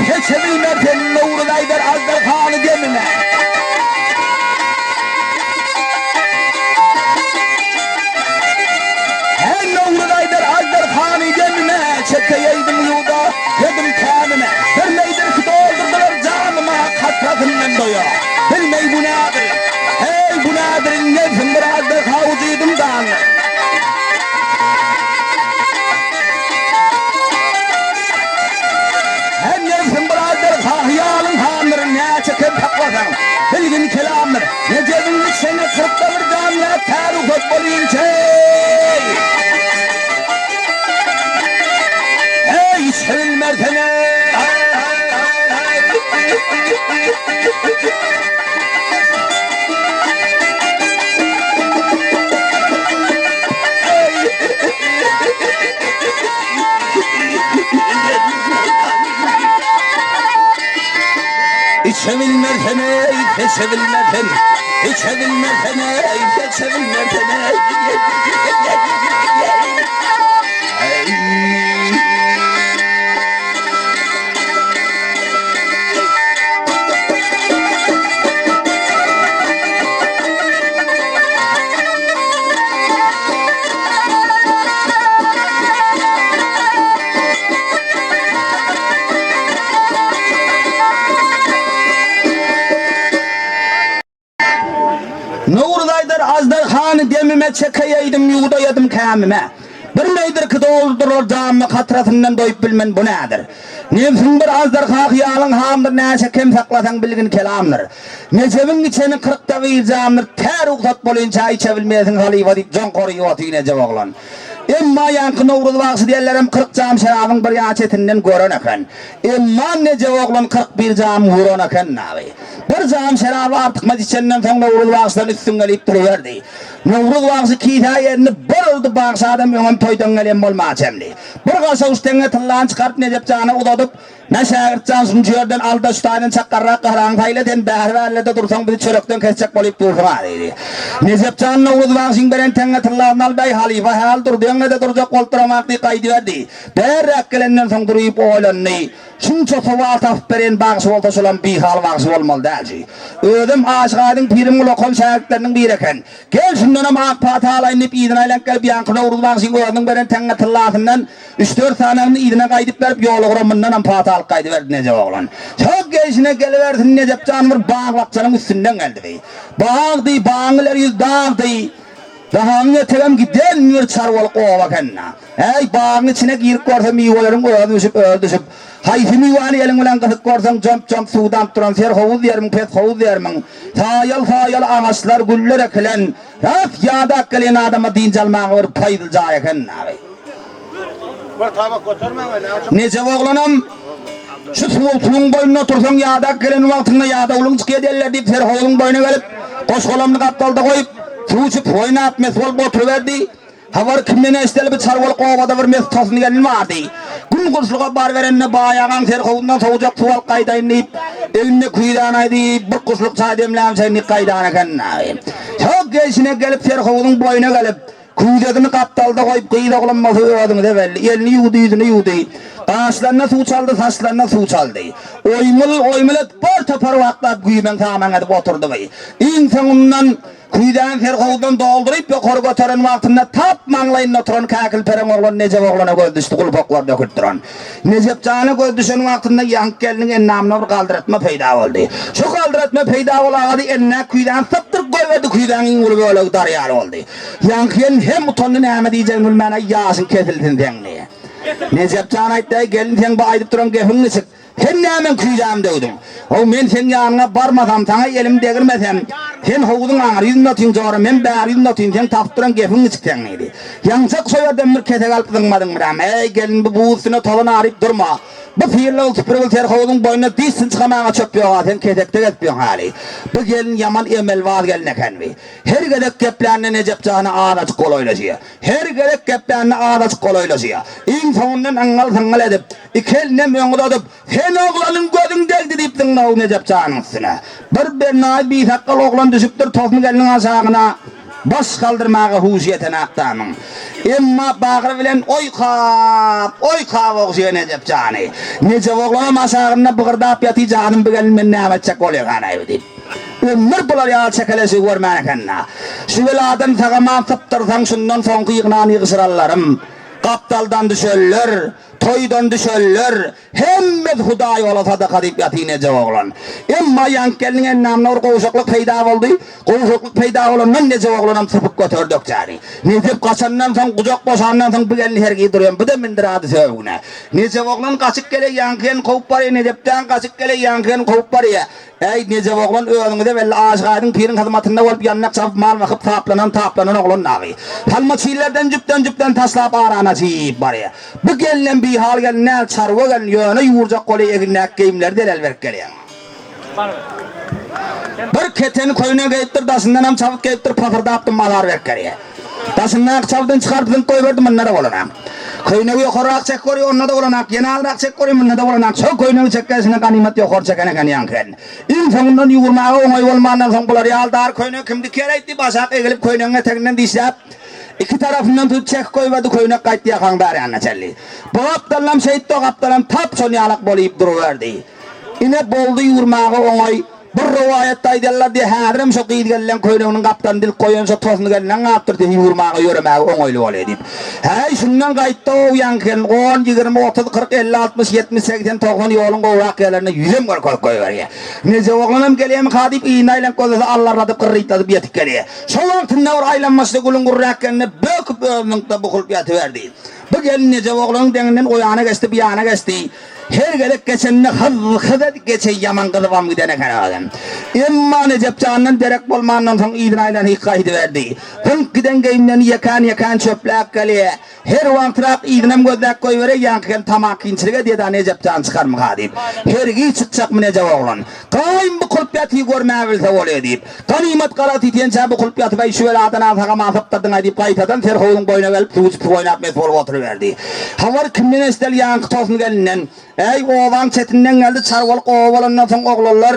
Seçe bilmer sen, Nowruz aýdar aždarhany demine. Her Nowruz aýdar aždarhany demine, Çekeýeýdim ýuwda, dedim kämine. Bir meýdir ki doldurdylar janyma, Katrasyndan doýa bilmeý bu nädir. Heý, bu nädir, nebsim bir aždarha ujydym dandyr. Her nebsiň bir aždarha hyýalyň handyr, Näçe kem saklasaň, bilgin kelamdyr. Rejebiň içinde kyrkda bir jamla tä rugsat bolýunça. Heý, içebilmersene. Içebilmersen ey, seçebilmersen, içebilmersen ey, seçebilmersen ey. Nowruz aýdar aždarhany demime çekeýeýdim ýuwdaýadym kämime. Bir meýdir ki doldurar janymy katrasyndan doýup bilmen bu nädir. Nebsiň bir aždarha hyýalyň hamdyr näçe kem saklasaň bilgin kelamdyr. Nejebiň içeni kyrkda bir jamdyr tä rugsat bolynça içe bilmersiň halypa diýip joňkaryp otyr Nejep oglan. Emma ýaňky Nowruz bagşy diýenlerem 40 jam şerabyň bir ýan çetinden gören eken. Emma Nejep oglan 41 jam uran eken dagy. Bir jam şeraby artykmaç içenden soň Nowruz bagşydan üstün gelip duruberdi. Nowruz bagşy kisä elini bir urdy bagşy adam öňem toýdan gelen bolmaga çemli. Bir gaşawuç teňňe tyllany çykaryp Nejep jana uzadyp, Mä şägirt jan şunça ýerden al-da şu taýdan çakgarrak gahraňy saýla sen bäri-bärlerde dursaň bizi çörekden kesjek bolyp dursuň-a diýdi. Nejep jan Nowruz bagşyň beren teňňe tyllasyny al bäý halypa häl dur deňňe-de durjak bolup duramak diýip gaýdyberdi. Bärräk gelenden soň duryp oýlandy. Şunça sowal tapyp beren bagşy bolsa şolam bihal bagşy bolmaly däl şi. Özem Aşyk Aýdyň piriň ullakan şägirtleriniň biri eken. Gel şundanam ak pata alaýyn diýip yzyna aýlanyp gelip ýaňky Nowruz bagşyň özüniň beren teňňe tyllasyndan üç-dört sanagyny yzyna gaýdyp berip ýolugra mundanam pata alyp gaýdyberdi Nejep oglan. Şol gelşine gelibersin Nejep jan bir bag-bakjanyň üstünden geldi. Bag diý, bagyň ileri ýüz dag diý. Dahagyň etegem giden bir çarwalyk oba eken-dä. Äý, bagyň içine girip görse miweleriň özi bişip, özi düşüp, haýsy miwäni eliň bilen gysyp görseň jomp-jomp suw damyp duran serhowuz diýermiň, peshowuz diýermiň, saýaly-saýaly agaçlar, güller ekilen, ras ýadap gelen adama dynç almaga bir paýzly jaý eken-dä. Bir tabak götermäň we näme üçin? Nejep oglanam, Şu suwuň boýunda otursaň ýadap gelen wagtyňda ýadawlygyň çykýa diýerler diýip serhowuzyň boýuna gelip, goş-golamyny gapdalda goýup, suw içip, oýnap, mes bolup oturyberdi. Habar kimden eşideli bir çarwalyk obada bir mes tosun gelin bardy. Gün gurşluga baryberende baý agaň serhowuzyndan sowujak suw alyp gaýdaýyn diýip, elinde küýzäni diýip, bir guşluk çaý demlämçe indi gaýdan eken. Şo gelşine gelip serhowuzyň boýuna gelip, küýzesini gapdalda goýup, gyz oglan bolsa özüňize belli, elini ýuwdy, ýüzüni ýuwdy, gaşlaryna suw çaldy, saçlaryna suw çaldy. Oýmul, oýmul edip bir topar wagtlap güýmeň samaň edip oturdy. Iň soňundan Küýzäni serhowuzdan dolduryp ýokary göteren wagtynda tap maňlaýynda oturan käkilpereň oglan Nejep oglana göz düşdi, gulpaklary dökülip duran. Nejep jana göz düşen wagtynda ýaňky gelniň endamynda bir galdyratma peýda boldy. Şu galdyratma peýda bolagady eline küýzäni sypdyryp goýberdi, küýzäň iň uly bölegi dar ýaly boldy. Ýaňky gelin hem utandy näme diýjegini bilmän aý ýaşyň kesilsin seň diýe. Nejep jan aýtdy aý gelin seň bu aýdyp duran gepiň niçik? Sen näme meň küýzämi döwdüň? How, men seň ýanyňa barmasam, saňa elimi degirmesem, sen howzuň aňry ýüzünde otyň jora, men bäri ýüzünde otyryn, seň tapyp duran gepiň niçik seň diýdi. Ýaňjak şo ýerden bir kesek alyp zyňmadyň biram. Eý, gelin, bu buz üstüne tozan aryp durma. Bu syrlygyl süpürgil serhowzuň boýunda diş çykamaga çöp ýog-a, sen kesekde gezip ýöň häli. Bu gelin ýaman emelbaz gelin eken bi. Her gezek geplände Nejep jana azajyk golaýlaşýar. Her gezek geplände azajyk golaýlaşýar. Iň soňundan yňňyl-syňňyl edip, iki elinem öňe uzadyp, Sen oglanyň gözüň degdi diýip zyňdy Nejep janyň üstüne. Bir bernaýy bisakgal oglan düşüpdir Tosun gelniň aşagyna. Baş galdyrmaga huşy ýeten akdamyň. Emma bagry bilen oýkap, oýkap ogşaýar Nejep jany. Nejep oglanam aşagynda bygyrdap ýaty janym bu gelin meni näme etjek bolýakanaý bu diýip. Ömür bular ýaly çekeleşigi görmän eken-dä. Şu beladan sag-aman sypdyrsaň şundan soňky ýygnan ýygşyranlarym, gapdaldan düşenler, toýdan düşenler, Hemmesi Hudaý ola sadaka diýip ýatyr Nejep oglan. Emma ýaňky gelniň endamynda bir gowşaklyk peýda boldy. Gowşaklyk peýda bolandan Nejep oglanam sypyp göterdi ökjäni. Nejep gaçandan soň, gujak boşandan soň bu gelni hergiz durýan, bu-da mindir ady söbügine. Nejep oglan gaçyp gele ýaňky gelni kowup barýar, Nejepjan gaçyp gele ýaňky gelni kowup barýar. Äý, Nejep oglan, özüňize belli, Aşyk Aýdyň piriň hyzmatynda bolup, ýandak çapyp, mal bakyp, taplanan, taplanan oglan dagy. Salma çillerden jüpden-jüpden taşlap, arany açyp barýar. Bu gelnem bihal gelin däl, çarwa gelin, ýöne ýuwurjak goly egnindäki geýimleri delel berip gelýär. Bir keteni köýnek geýipdir, daşyndanam çabyt geýipdir, pasyrdapdym mazar berip gelýär. Daşyndaky çabydyny çykaryp zyňyp goýberdi, munda-da bolanak. Köýnegi ýokarrak çek görýär, onda-da bolanak, ýene azrak çek görýär, munda-da bolanak. Şol köýnegi çekgensine ganymat ýokary çeken eken ýaňky gelin. Iň soňundan ýuwurmaga oňaý bolmandan soň bular ýaly dar köýnegi kim diker-eýt diýip aşak egilip köýnegiň eteginden dişläp, Iki tarapyndan tutup çekip goýberdi, köýnek gaýtdy ýakaň bäri ýanyna çenli. Bu gapdalynam şeýtdi, o gapdalam tap şol ýalak bolyp duruberdi. Ine, boldy ýurmaga oňaý. Bir rowaýatda aýdýarlar diýýär, häzirem şo gyz-gelinleň köýneginiň gapdalyny dilip goýan şo tosuny gelinden galypdyr diýýär, ýurmaga, ýöremäge oňaýly bolýar diýip. Häý, şundan gaýtdy-ow ýaňky gelin, on, 20, 30, 40, 50, 60, 70, 80, 90 ýoluň gowrak ýerlerinde ýüzem görkezip goýberýär. Nejep oglanam gelýärmika diýip, yzyna aýlanyp gözlese, allarladyp, gyrrytladyp ýetip gelýär. Şo wagtynda bir aýlanmaçda gülüň gurräkgenine böküp özüniňkde bukulyp ýatyberdi. Bu gelin Nejep oglanyň deňinden o ýana geçdi, bu ýana geçdi. Her gezek geçeninde hyz-hyz edip geçeý ýaman gyzybam giden eken özem. Emma Nejep jandan derek bolmandan soň yzyna aýlanyp gaýdyberdi. Zyňk giden geýimlerini ýekän-ýekän çöpläp gelýär. Her wagtrak yzynam gözläp goýbereý ýaňky hem tamakinçilik edýä-da Nejep jan çykarmyka diýip. Hergiz çykjakmy Nejep oglan. Gaýym bukulyp ýatyr görmäbilse bolýa diýip. Ganymat galaty diýençä bukulyp ýatyp äý şu beladan agsaga sypdyrdyň-aý diýip gaýtadan serhowzuň boýuna gelip suw içip oýnap mes bolup oturyberdi. Habar kimden eşideli ýaňky tosun gelinden. Äý obaň çetinden geldi çarwalyk oba bolandan soň oglanlar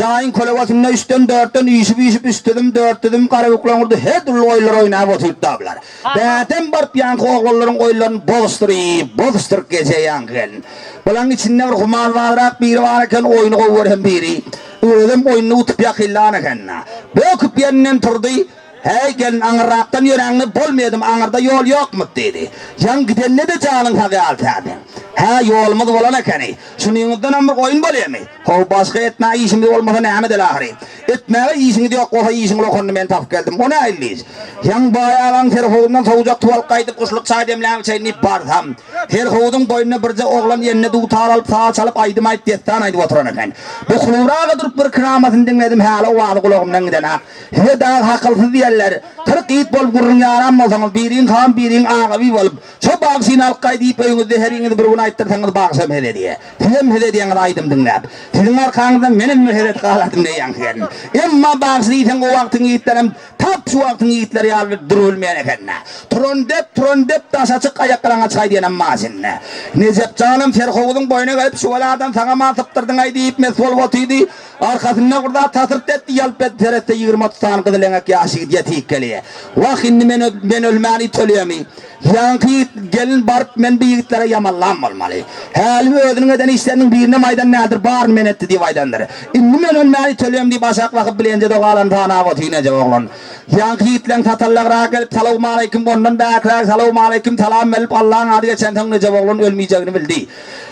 Jaýyň kölegesinde üçden-dörtden üýşüp-üýşüp üç düzüm, dört düzüm garabökleň urdy, her dürli oýunlar oýnap oturypdylar. Bädem baryp ýaňky oglanlaryň oýunlaryny bozuşdyryp, bozuşdyryp gije ýaňky gelin. Bulaň içinde bir humarbazrak biri bar eken, oýny gowy gören biri. Özem oýunda utup ýakynlan eken-dä. Böküp ýerinden turdy. Häý, gelin, aňyrrakdan ýöräňde bolmaýadym, aňyrda ýol ýokmyt, diýdi. Ýaňy gidende-de janyň sag ýaly täze. Hä, ýolumyz bolan ekeni. Şunyňyzdanam bir oýun bolýamy? How, başga etmäge işimiz bolmasa näme edeli ahyry? Etmäge işiňiz ýok bolsa işiň lokanyny men tapyp geldim. O nähili iş? Ýaňy baý agaň serhowuzyndan sowujak suw alyp gaýdyp, guşluk çaý demläp içeýin diýip barsam, serhowuzyň boýunda birje oglan eline dutar alyp, saz çalyp, aýdym aýdyp, dessan aýdyp oturan eken. Bukuluraga durup bir kiramasyny diňledim, häli owazy gulagymdan gidenak. Size dagy hakylsyz diýerler. 40 ýigit bolup gürrüň ýaran bolsaňyz, biriň han, biriň agabi bolup, şo bagşyny alyp gaý diýip öýüňizde heriňiz bir gün aýtdyrsaňyz bagşam hezil edýä. Sizem hezil edýäňiz aýdym diňläp. Siziň arkaňyzdan menem bir hezil galardym diýýäň sen. Emma bagşy diýseň o wagtyň ýigitlerem tap şu wagtyň ýigitleri ýaly bir durubilmeýän eken-dä. Turan dep, turan dep, daşa çyk, aýaklaryňa çykaý diýenem maşynda. Nejep janam serhowuzyň boýuna gelip şu beladan saňa-ma sypdyrdyň-aý diýip mes bolup otyrdy. Arkasynda bir zat tasyrt etdi, ýalp edip seretse 20-30 sany gyzyleňek ýaş ýigit ýetik gelýär. Wah, indi men men ölmäni töleýemi? Ýaňky ýigit gelin baryp men bu ýigitlere ýamanlam bolmaly. Häli özüniň eden işleriniň birinem aýdan däldir, baryny men etdi diýip aýdandyr. Indi men ölmäni töleýem diýip aşak bakyp bilenje-de galan sanap otyr Nejep oglan. Ýaňky ýigitleň satallygyrak gelip salowmaleýkim, ondan bäkräk salowmaleýkim salam berlip Allaň ady geçensoň Nejep oglan ölmejegini bildi.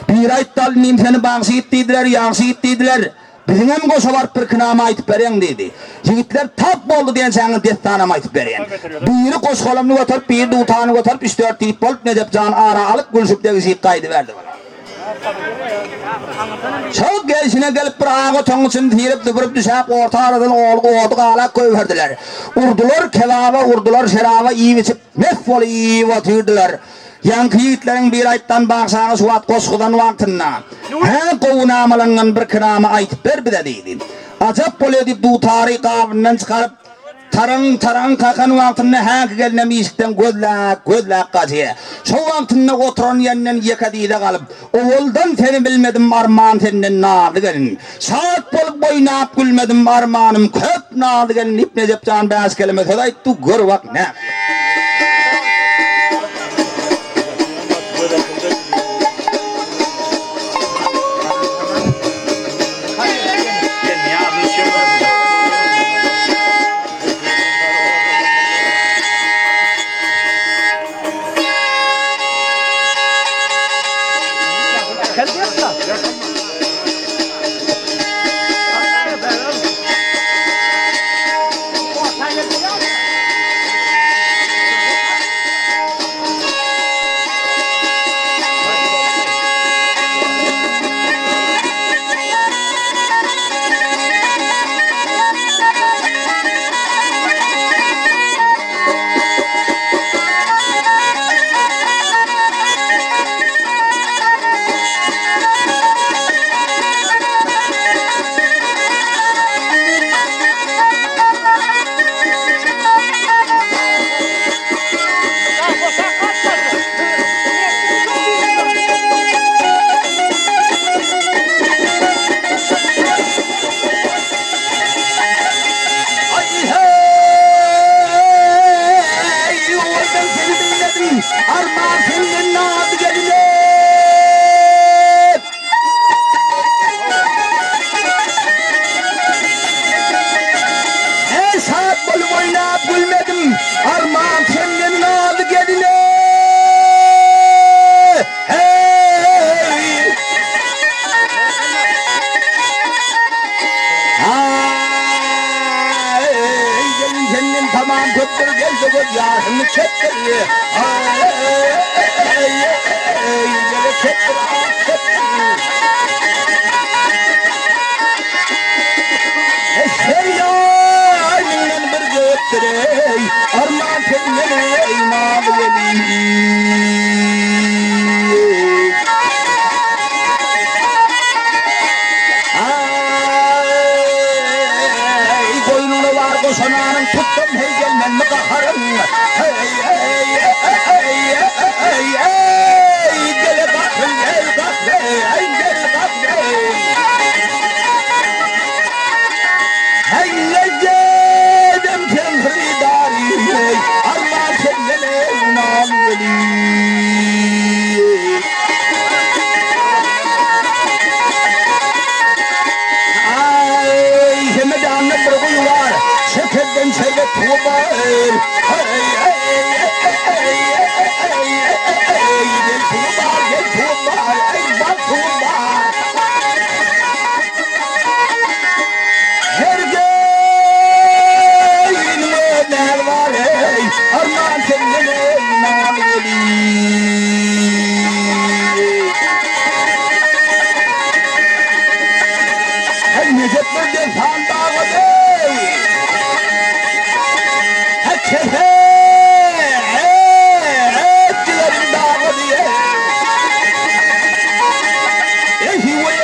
Biri aýtdy al inim seni bagşy ýigit diýdiler, ýagşy ýigit diýdiler. Biziňem goşa baryp birki nama aýtyp bereň diýdi. Ýigitler tap boldy diýençäňiz dessanam aýtyp berýän. Biri goş-golamyny göterip, biri dutanyny göterip üç-dört ýigit bolup Nejep jany ara alyp gülşüp degişip gaýdyberdi. Şol gelşine gelip bir ak otagyň içini tirip-süpürip düşäp orta aradan ody galap goýberdiler. Urdular kebaba, urdular şeraba iýip-içip mes bolup otyrdylar. Ýaňky ýigitleriň biri aýtdan bagşaňa şu wagt goşgudan wagtynda, Hä, gowy namalaňdan birki nama aýtyp ber bize diýdi. Ajap bolýa diýip dutary gabyndan çykaryp. Taraň, taraň kakan wagtynda häki gelnem işikden gözläp, gözläp gaçýar. Şo wagtynda oturan ýerinden ýeke dyza galyp, Owaldan seni bilmedim arman senden nazly gelin. Şat bolup oýnap gülmedim armanym köp nazly gelin diýip Nejep jan bäş keleme söz aýtdy, gör bak näme. Aý-heý, owaldan seni bilmedim, arman senden naz gelmez. Her şat bolup oýnap gülmedim, arman senden naz gelmez. Heý! Aý, gelin senden tamam köpdür, gelse göz ýaşymy çekdir. Aý, gele çekdir, ah, çekdir. Her ýanyňdan bir gökdir, eý, arman senden, eý, naz gelin. Aý, goýnuňda bar goşananyň tutdum, heý, gelmenmi gaharym. Heý, eý, eý, eý, eý, gele gahry, gel gahry, eý, gel gahry. Heý, ejedem sen hyrydary, eý, arman senden eý, nal weli. Aý, Hemedanda bir guýy bar, şekerden şerbet suwy bar. Eý, eý, eý, eý, eý, gel suwy bar, gel suwy bar, eý, bal suwy bar. Her geliniň öz näzi bar, eý, arman senden eý, nal gelin. Heý, Nejep bir dessan dagady. Heý, kese, et jigerim dagady. Eý, weý.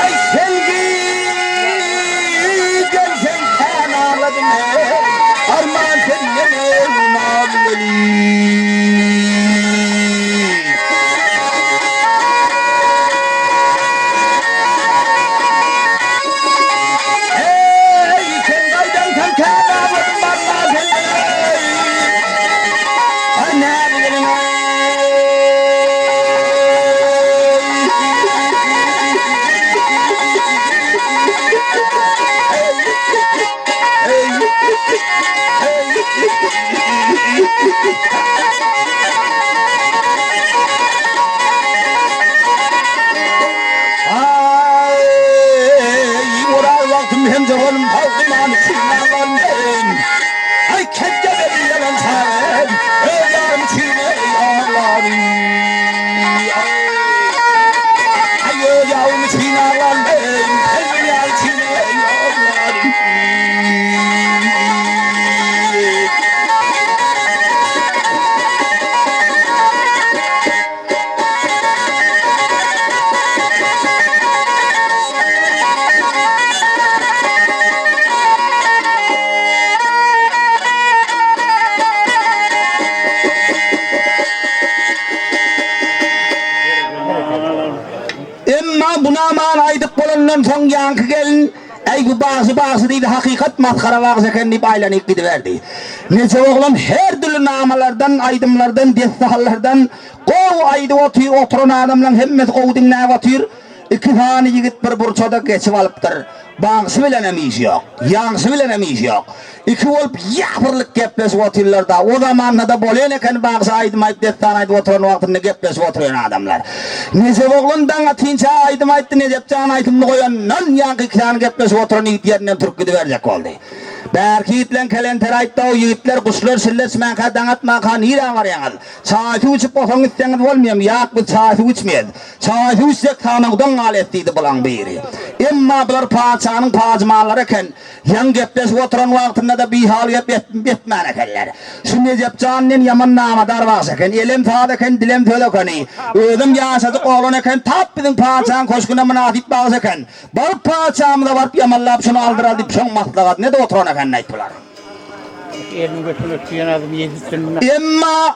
Aý, sen gideli Şondan soň ýaňky gelin, Äý, bu bagşy bagşy diýdi, hakykat masgara bagşy eken diýip aýlanyp gidiberdi. Nejep oglan her dürli namalardan, aýdymlardan, dessanlardan gowy aýdyp otyr, oturan adamlaň hemmesi gowy diňläp otyr. Iki sany ýigit bir burça-da geçip alypdyr. Bagşy bilenem işi ýok, ýagşy bilenem işi ýok. Iki bolup ýapyrlyk gepleşip otyrlar-da. O zamanda-da bolýan eken bagşy aýdym aýdyp, dessan aýdyp oturan wagtynda gepleşip oturýan adamlar. Nejep oglan daň atynça aýdym aýtdy, Nejep jan aýdymyny goýandan ýaňky iki sany gepleşip oturan ýigit ýerinden turup gidiberjek boldy. Bärki ýigitleň kelenteri aýtdy-ow, ýigitler, guşlar şilleşmänkä, daň atmanka nirä barýaňyz? Çaý-suw içip osaň gitseňiz bolmaýamy? Ýak, biz çaý-suw içmeýäs. Çaý-suw içsek sanawdan galýas diýdi bulaň biri. Emma bular patyşanyň pajymanlary eken. Ýaňy gepleşip oturan wagtynda-da bihal gep etmän ekenler. Şu Nejep jan diýen ýaman namadar bagşy eken. Elem saz eken, dilem söz ekeni. Özem ýaşajyk oglan eken, tap biziň patyşaň köşgüne mynasyp bagşy eken. Baryp patyşamyza baryp ýamanlap şuny aldyraly diýip şoň maslahatyny edip oturan eken diýip bular. Elini götüne tüýen azym ýedipdir. Emma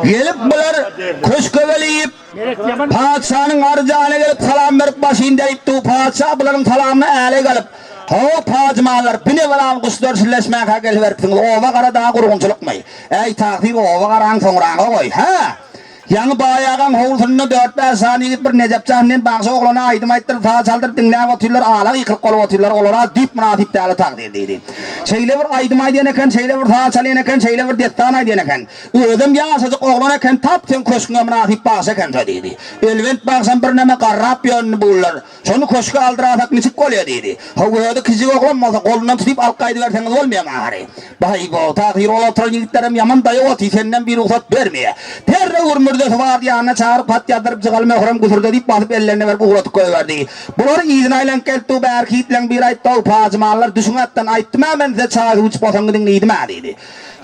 Gelip bular köşke gelip, patyşanyň arjana gelip salam berip başyny deripdi. Patyşa bularyň salamyna äleý galyp, How, pajymanlar, bu ne balan guşlar şilleşmäkä geliberipsiňiz, oba gara dagy gurgunçylykmy? Äý, tagsyr, oba garaň soňraga goý, hä? Ýaňy baý agaň howlusynda dört-bäş sany ýigit bir Nejep jan diýen bagşy oglana aýdym aýtdyryp, saz çaldyryp diňläp otyrlar, ala gykylyk bolup otyrlar, olara düýp mynasyp däl-a takdyr diýdi. Şeýle bir aýdym aýdýan eken, şeýle bir saz çalýan eken, şeýle bir dessan aýdýan eken. Özem ýaşajyk oglan eken, tap seň köşgüňe mynasyp bagşy eken şo diýdi. Elbent bagşam birneme garrap ýöründi bular. Şony köşge aldyrasak niçik bolýa diýdi. Haw özi kiçijik oglan bolsa golundan tutyp alyp gaýdyberseňiz bolmaýamy ahyry. Baý-bo, Tahyr ol oturan ýigitlerem ýaman daýaw oty, senden bir rugsat bermeýä. Derrew bir mürzesi bardy ýanyna çagyryp hat ýazdyryp jygaly möhürem güsürde diýip basyp ellerine berip ugradyp goýberdi. Bular yzyna aýlanyp gelipdi bärki ýigitleň biri aýtdy-ow pajymanlar düşüň atdan aýtdym-ä men size çaý-suw içip osaň gidiň diýdim-ä diýdi.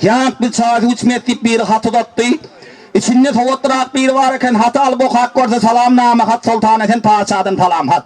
Ýa biz çaý-suw içmeýäs diýip biri hat uzatdy. Içinde sowatlyrak biri bar eken, haty alyp okap görse, salam name hat Soltan Esen patyşadan salam hat.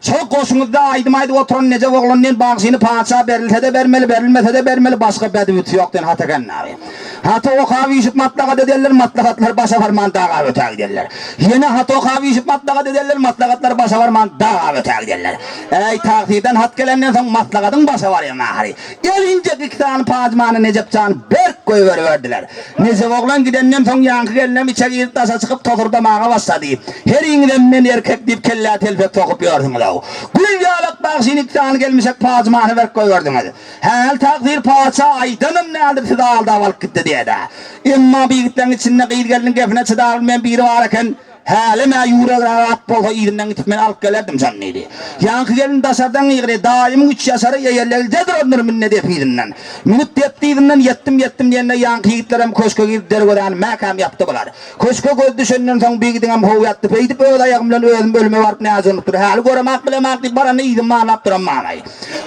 Şol goşuňyzda aýdym aýdyp oturan Nejep oglan diýen bagşyny patyşa berilse-de bermeli, berilmese-de bermeli, başga bädüwüsi ýok diýen hat eken dagy. Haty okap üýşüp maslahat ederler, maslahatlar başa barman daga ötä giderler. Ýene haty okap üýşüp maslahat ederler, maslahatlar başa barman daga ötä giderler. Äý, tagsydan hat gelenden soň maslahatyň başa barýan ahyry. Gelinjek iki sany pajymany Nejep jany berk goýberiberdiler. Nejep oglan gidenden soň ýaňky gelnem içe girip daşa çykyp tosurdamaga başlady. Heriňizem men erkek diýip kellä telpek sokup ýörsüňiz-ow. Gül ýalak bagşyny iki sany gelmişek pajymany berk goýberdiňiz. Häl tagsyr patyşa aýdanam däldir sizi aldap alyp gitdi diýe-dä. Emma bu ýigitleň içinde gyz-gelniň gepine çydabilmeýän biri bar eken. Hälem-ä ýüregräk at bolsa yzyndan gidip men alyp gelerdim şony diýdi. Ýaňky gelin daşardan gygyrdy, Daýymyň üç ýaşary eýerlegije durandyr münde dep yzyndan. Münüp depdi yzyndan ýetdim ýetdim diýende ýaňky ýigitlerem köşge girip derwezäni mäkäm ýapdy bular. Köşge göz düşenden soň bu ýigidiňem how ýatdy. Beýdip öz aýagym bilen özüm ölüme baryp näce bolupdyr. Häli göremak bilemak diýip baranda yzym barlap duran manaý.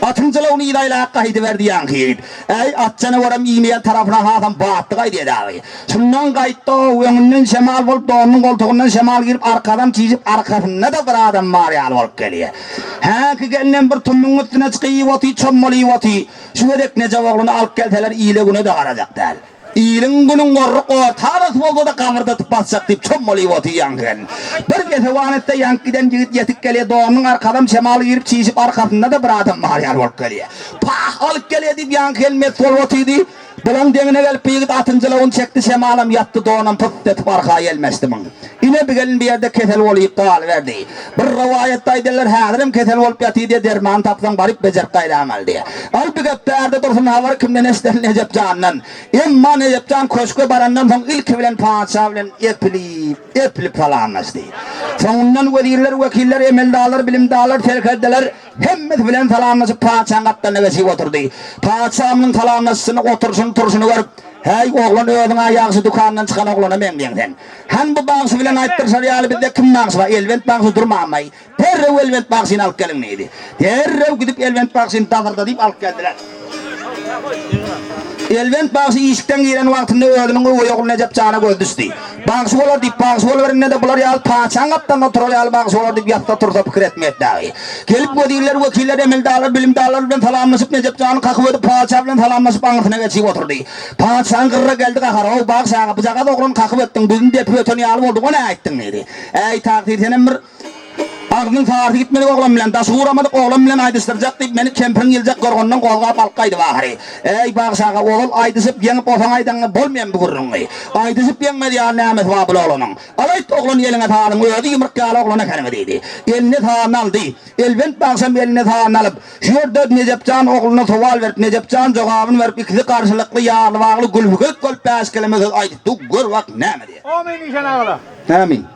Atyň jylawyny yza aýlap gaýdyberdi ýaňky ýigit. Äý, at janawaram iýmeýän tarapyna hasam batly gaýdýar dagy. Şundan gaýtdy-ow, öňünden şemal bolup, donunyň goltugyndan şemal girip, arkadan çişip, arkasynda-da bir adam bar ýaly bolup gelýär. Häki gelnem bir tümmüň üstüne çykyp otyr, çommalyp otyr. Şu gezek Nejep ogluny alyp gelseler, ile-güne-de garajak däl. Iliň-günüň gorruk ortarasy bolsa-da gabyrdatyp basjak diýip, çommalyp otyr ýaňky gelin. Bir gesewan etse, ýaňky giden ýigit ýetip gelýär, donunyň arkadam şemal girip, çişip, arkasynda-da bir adam bar ýaly bolup gelýär. Pah, alyp gelýär diýip, ýaňky gelin mes bolup otyrdy. Bulaň deňine gelip bu ýigit atyn jylawyn çekdi, şemalam ýatdy, donam pyt etip arka ýelmeşdi muň. Ine bi gelin bu ýerde kesel bolýyp galyberdi. Bir rowaýatda aýdýarlar, häzirem kesel bolup ýatyr diýe, derman tapsaň baryp bejerip gaýdamaly diýe. Al bi gep bärde dursun, habary kimden eşideli Nejep jandan. Emma Nejep jan köşge barandan soň ilki bilen patyşa bilen epilip, epilip salamlaşdy. Soňundan wezirler, wekiller, emeldarlar, bilimdarlar, serkerdeler, Hemmesi bilen salamlaşyp, patyşaň gapdalyna geçip oturdy. Patyşa munuň salamlaşyşyny, oturyşyny, turşuny görüp, Häý, oglan, özüň-ä ýagşy dükandan çykan oglana meňzeýäň sen. Hany bu bagşy bilen aýtdyryşar ýaly bizde kim bagşy bar? Elbent bagşy durmanmaý. Derrew Elbent bagşyny alyp geliň diýdi. Derrew gidip Elbent bagşyny dazyrda diýip alyp geldiler. Elbent bagşy işikden giren wagtynda özüniň öweý ogly Nejep jana gözi düşdi. Bagşy bolar diýip, bagşy boluberende-de bular ýaly patyşaň gapdalynda oturar ýaly bagşy bolar diýip ýatsa tursa pikir etmeýär dagy. Gelip wezirler, wekiller, emeldarlar, bilimdarlar bilen salamlaşyp Nejep jany kakyp ötüp patyşa bilen salamlaşyp aňyrsyna geçip oturdy. Patyşaň gyrra geldi gahary, Ow, bagşy aga, bujagaz oglany kakyp ötdüň, bizni depip öten ýaly bolduň, o nä aýtdyň diýdi. Äý, tagsyr, senem bir Agzynyň sarysy gitmedik oglan bilen, daşy guramadyk oglan bilen aýdyşdyrjak diýip, meni kempiriň ýyljak gorganyndan gozgap alyp gaýdyp ahyry. Äý, bagşy aga, ozal aýdyşyp ýeňip olsaň aýdaňda bolmaýan bu gürrüňi. Aýdyşyp ýeňmez ýaly nämesi bar bul oglanyň. Alaýt oglan eliňe sazyň, özi ýumruk ýaly oglan ekeniňi diýdi. Eline sazyny aldy. Elbent bagşam eline sazyny alyp, şu ýerde Nejep jan ogluna sowal berip, Nejep jan jogabyny berip, ikisi garşylykly, ýarly-bagly gülgülik bolup bäş keleme söz aýdypdy, gör bak näme diýýär. Omyn işan agala. Amin.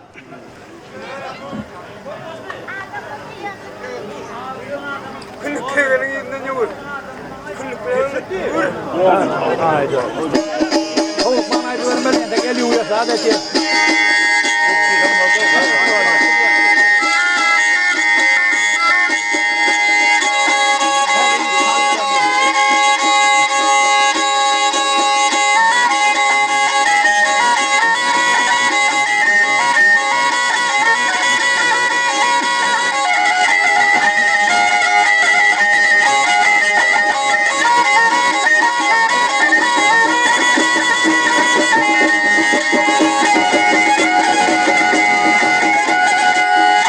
Küllük kegeliň yzyndan ýüwür. Küllük ýüwür. Towukman aýdybermeli entek el ýuwýa zat etýär.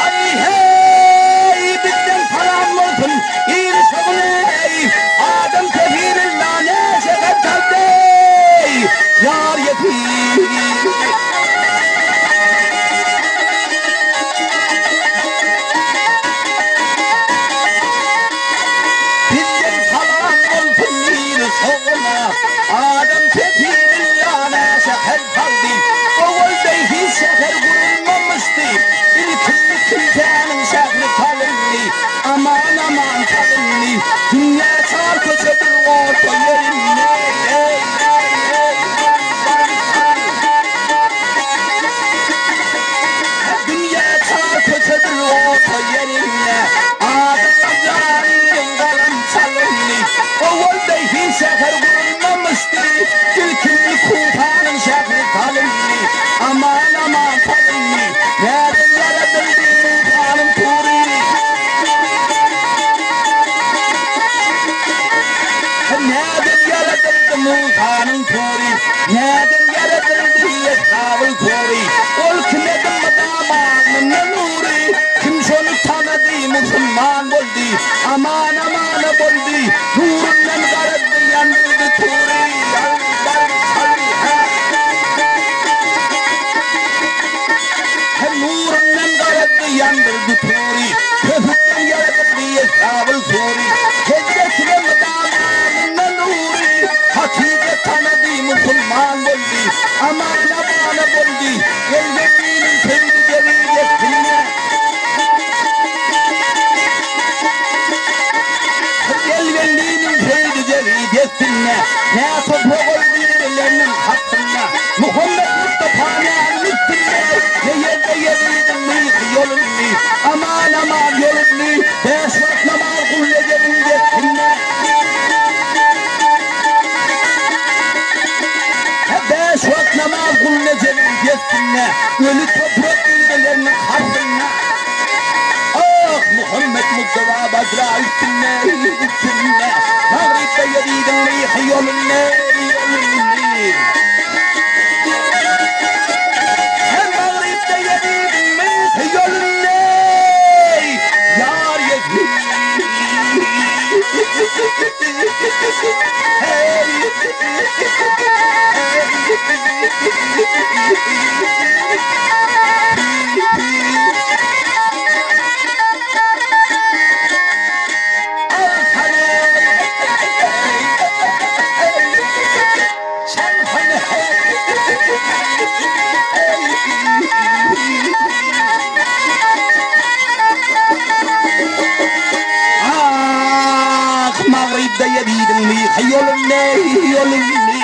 Aý heý bizden salam bolsun il şoguneý adam kefililla näçe galdy ýar ýetim. Bizden salam bolsun il şoguna adam kefililla näçe galdy owal deý hiç şäher gurulmamyşdy ilkinji kimsäniň şähri salyndy aman aman salyndy dünýä çar köçedir orta ýerinde. Dünýä çar köçedir orta ýerinde Adam Azraýylyň galam çalyndy Owal beýhi şäher gurulmamyşdy Ilkinji Kufanyň şähri salyndy Aman aman salyndy Näden ýaradyldy Musanyň tury Näden ýaradyldy Musanyň tury Näden ýaradyldy Eshabyl tury Ol kim edi mydama alnynda nury Kim şony tanady musulman boldy Aman amana boldy Nurundan garady ýandyrdy tury Nurundan garady ýandyrdy tury Köpükden ýaradyldy Eshabyl tury Hezretine mydama alnynda nury Hatyja tanady musulman boldy Aman amana boldy Elbendiniň söýdi deri dessine Elbendiniň söýdi deri dessine Nä toprak ol birileriniň hakynda Muhammet Mustapanyň üstünde Ne ýerde Ýezidiň myhy ýolundy Aman aman ýolundy Bäş wagt namaz gullejeniň dessine Bäş wagt namaz gullejeniň dessine Öli toprak dideleriniň harsynda Ah, Muhammet Mustafa Badra üstünde, üstünde Magrypda Ýezidiň myhy ýolundy, ýolundy Magrypda Ýezidiň myhy ýolundy Ýar Ýezid Ah, Magrypda Ýezidiň myhy ýolundy, ýolundy.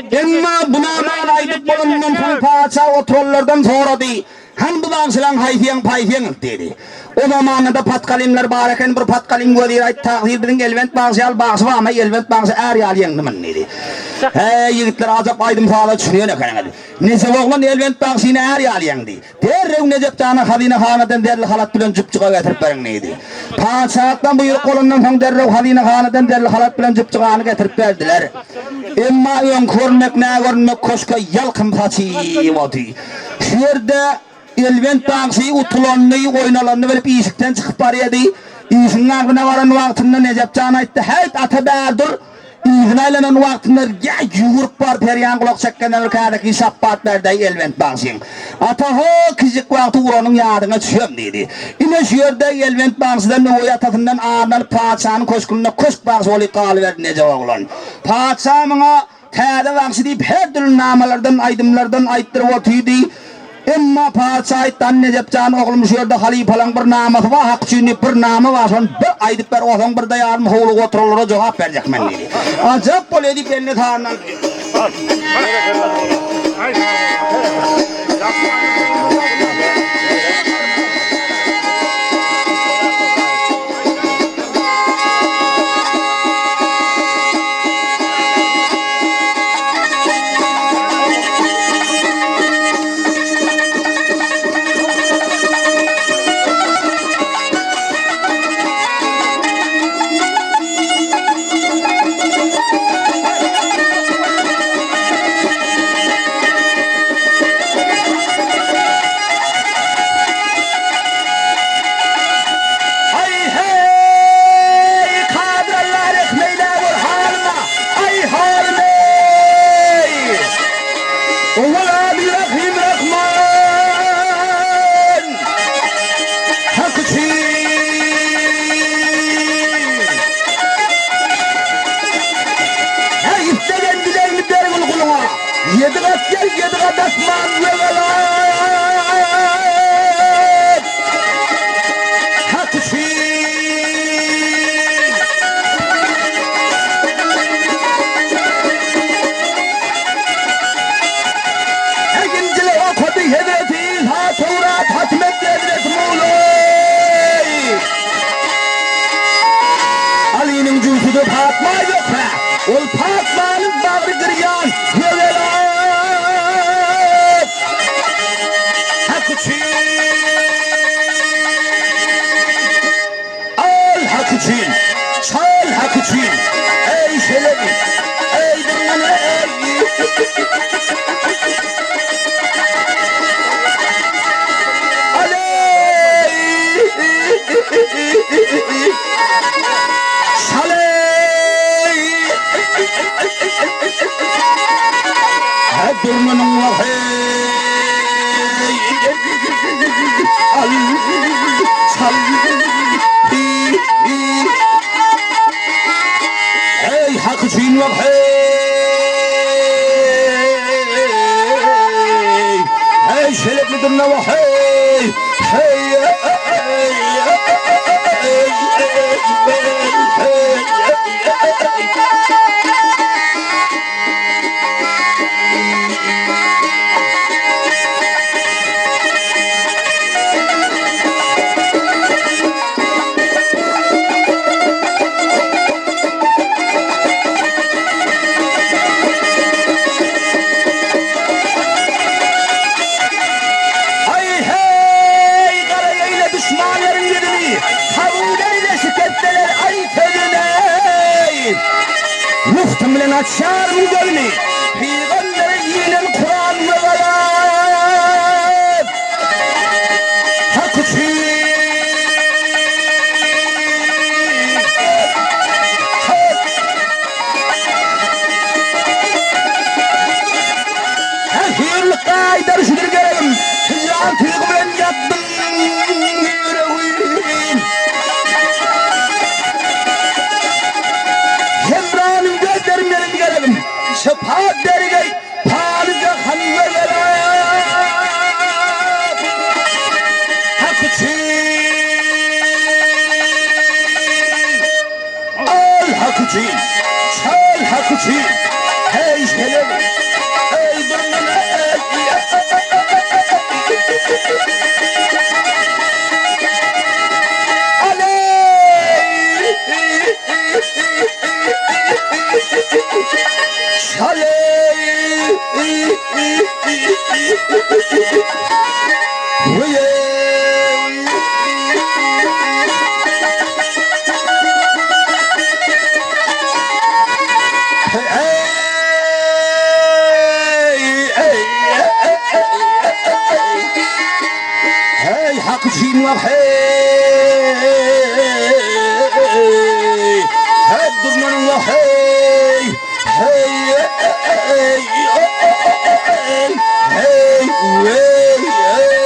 Emma bu namany aýdyp bolanyndan soň patyşa oturanlardan sorady, Hany bu bagşylaň haýsyýaň paýsyýaňyz? diýdi. O zamanda-da patgalymlar bar eken, bir patgalym wezir aýtdy, Tagsyr biziň Elbent bagşy ýaly bagşy barmy, Elbent bagşy är ýaly ýeňdi muny diýdi. Häý, ýigitler ajap aýdym-saza düşünýän ekeniňiz. Nejep oglan Elbent bagşyny är ýaly ýeňdi. Derrew Nejep jana hazynahanadan zerli halat bilen jüpjüga getirip beriň diýdi. Patyşalykdan buýruk bolandan soň derrew hazynahanadan zerli halat bilen jüpjügany getirip berdiler. Emma öňki görünmek nä görünmek köşke ýalkym saçyp oty. Şu ýerde Elbent bagşy utulanyny, oýnalanyny bilip işikden çykyp barýady. Işigiň agzyna baran wagtynda Nejep jan aýtdy, Häýt, ata bäri dur! Yzyna aýlanan wagtynda ýa ýüwürip baryp her ýan gulak çekgenden bir kädeki şapbat berdi-äý Elbent bagşyň. Ata-ho, kijik wagty uranyň ýadyňa düşem diýdi. Ine şu ýerde Elbent bagşydan öweý atasyndan aryny alyp patyşanyň köşgünde köşk bagşy bolup galyberdi Nejep oglan. Patyşa muňa Täze bagşy diýip her dürli namalardan, aýdymlardan aýtdyryp otyrdy. Emma patyşa aýtdy, Hany Nejep jan, oglum, şu ýerde halypalaň bir namasy bar, hak üçin diýip bir nama bar, şony bir aýdyp ber, onsoň bir-de ýarym howluga oturanlara jogap berjek men diýdi. Ajap bolýa diýip eline saryny aldy. Aý heý Kadyr Alla rehm eýle bol halyma Aý halym eý Owal ady Rahym Rahman Hak üçin Her islegen dilegini bergil guluňa Ýedi gat ýer ýedi gat asman wegalat Hak üçin. Her Injili okady Hezreti Isa Töwrat hatym etdi Hezreti Mulaý. Alynyň jübsüde Patma ýok-hä. Ol Patmanyň bagry gyrýan gögelat. Hak üçin. Al hak üçin. Çal hak üçin. Eý şelebi. Eý durman eý. Eý hak üçin wah heý Heý şelepli durna wah heý Heý Aý-heý, gara eýle duşmanlaryň ýüzüni, Kabul eýle şikesseler aý sözüni. Lutfum bilen açýaryn gözüni, Pygambere inen Kuran we galam. Hak üçin. Her hüýrlük gaýdar şudur geregim, Hijran tygy bilen ýakdyň ýüregim. Hemranyň gözleri meniň geregim, Şypa bergeý pany jahan we welat. Hak üçin, al hak üçin, çal hak üçin. Heý, şelegi! Heý, durman Heý, hak üçin wah heý! Heý, durmanyň wah heý! Heý, heý, heý, weý, heý!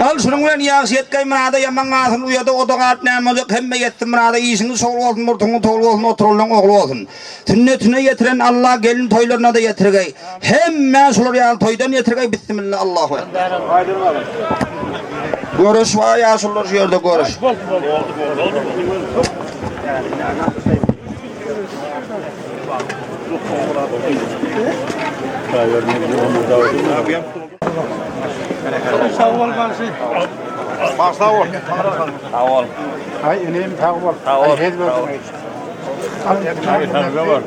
Al şunuň bilen ýagşy ýetgeý myrada ýaman galsyn uýada oda galyp näme boljak hemme ýetsin myrada işiňiz şowly bolsun murtuňyz towly bolsun oturanlaň ogly bolsun. Sünnetine ýetiren Alla gelin toýlarynada ýetirgeý. Hemmä şular ýaly toýdan ýetirgeý bissimilla Allahu ekber. Görüş bar ýaşulular şu ýerde görüş. Sag bol bagşy. Bag sag bol. Sag bol. Ay inim sag bol. Sag bol. Ay Sag bol.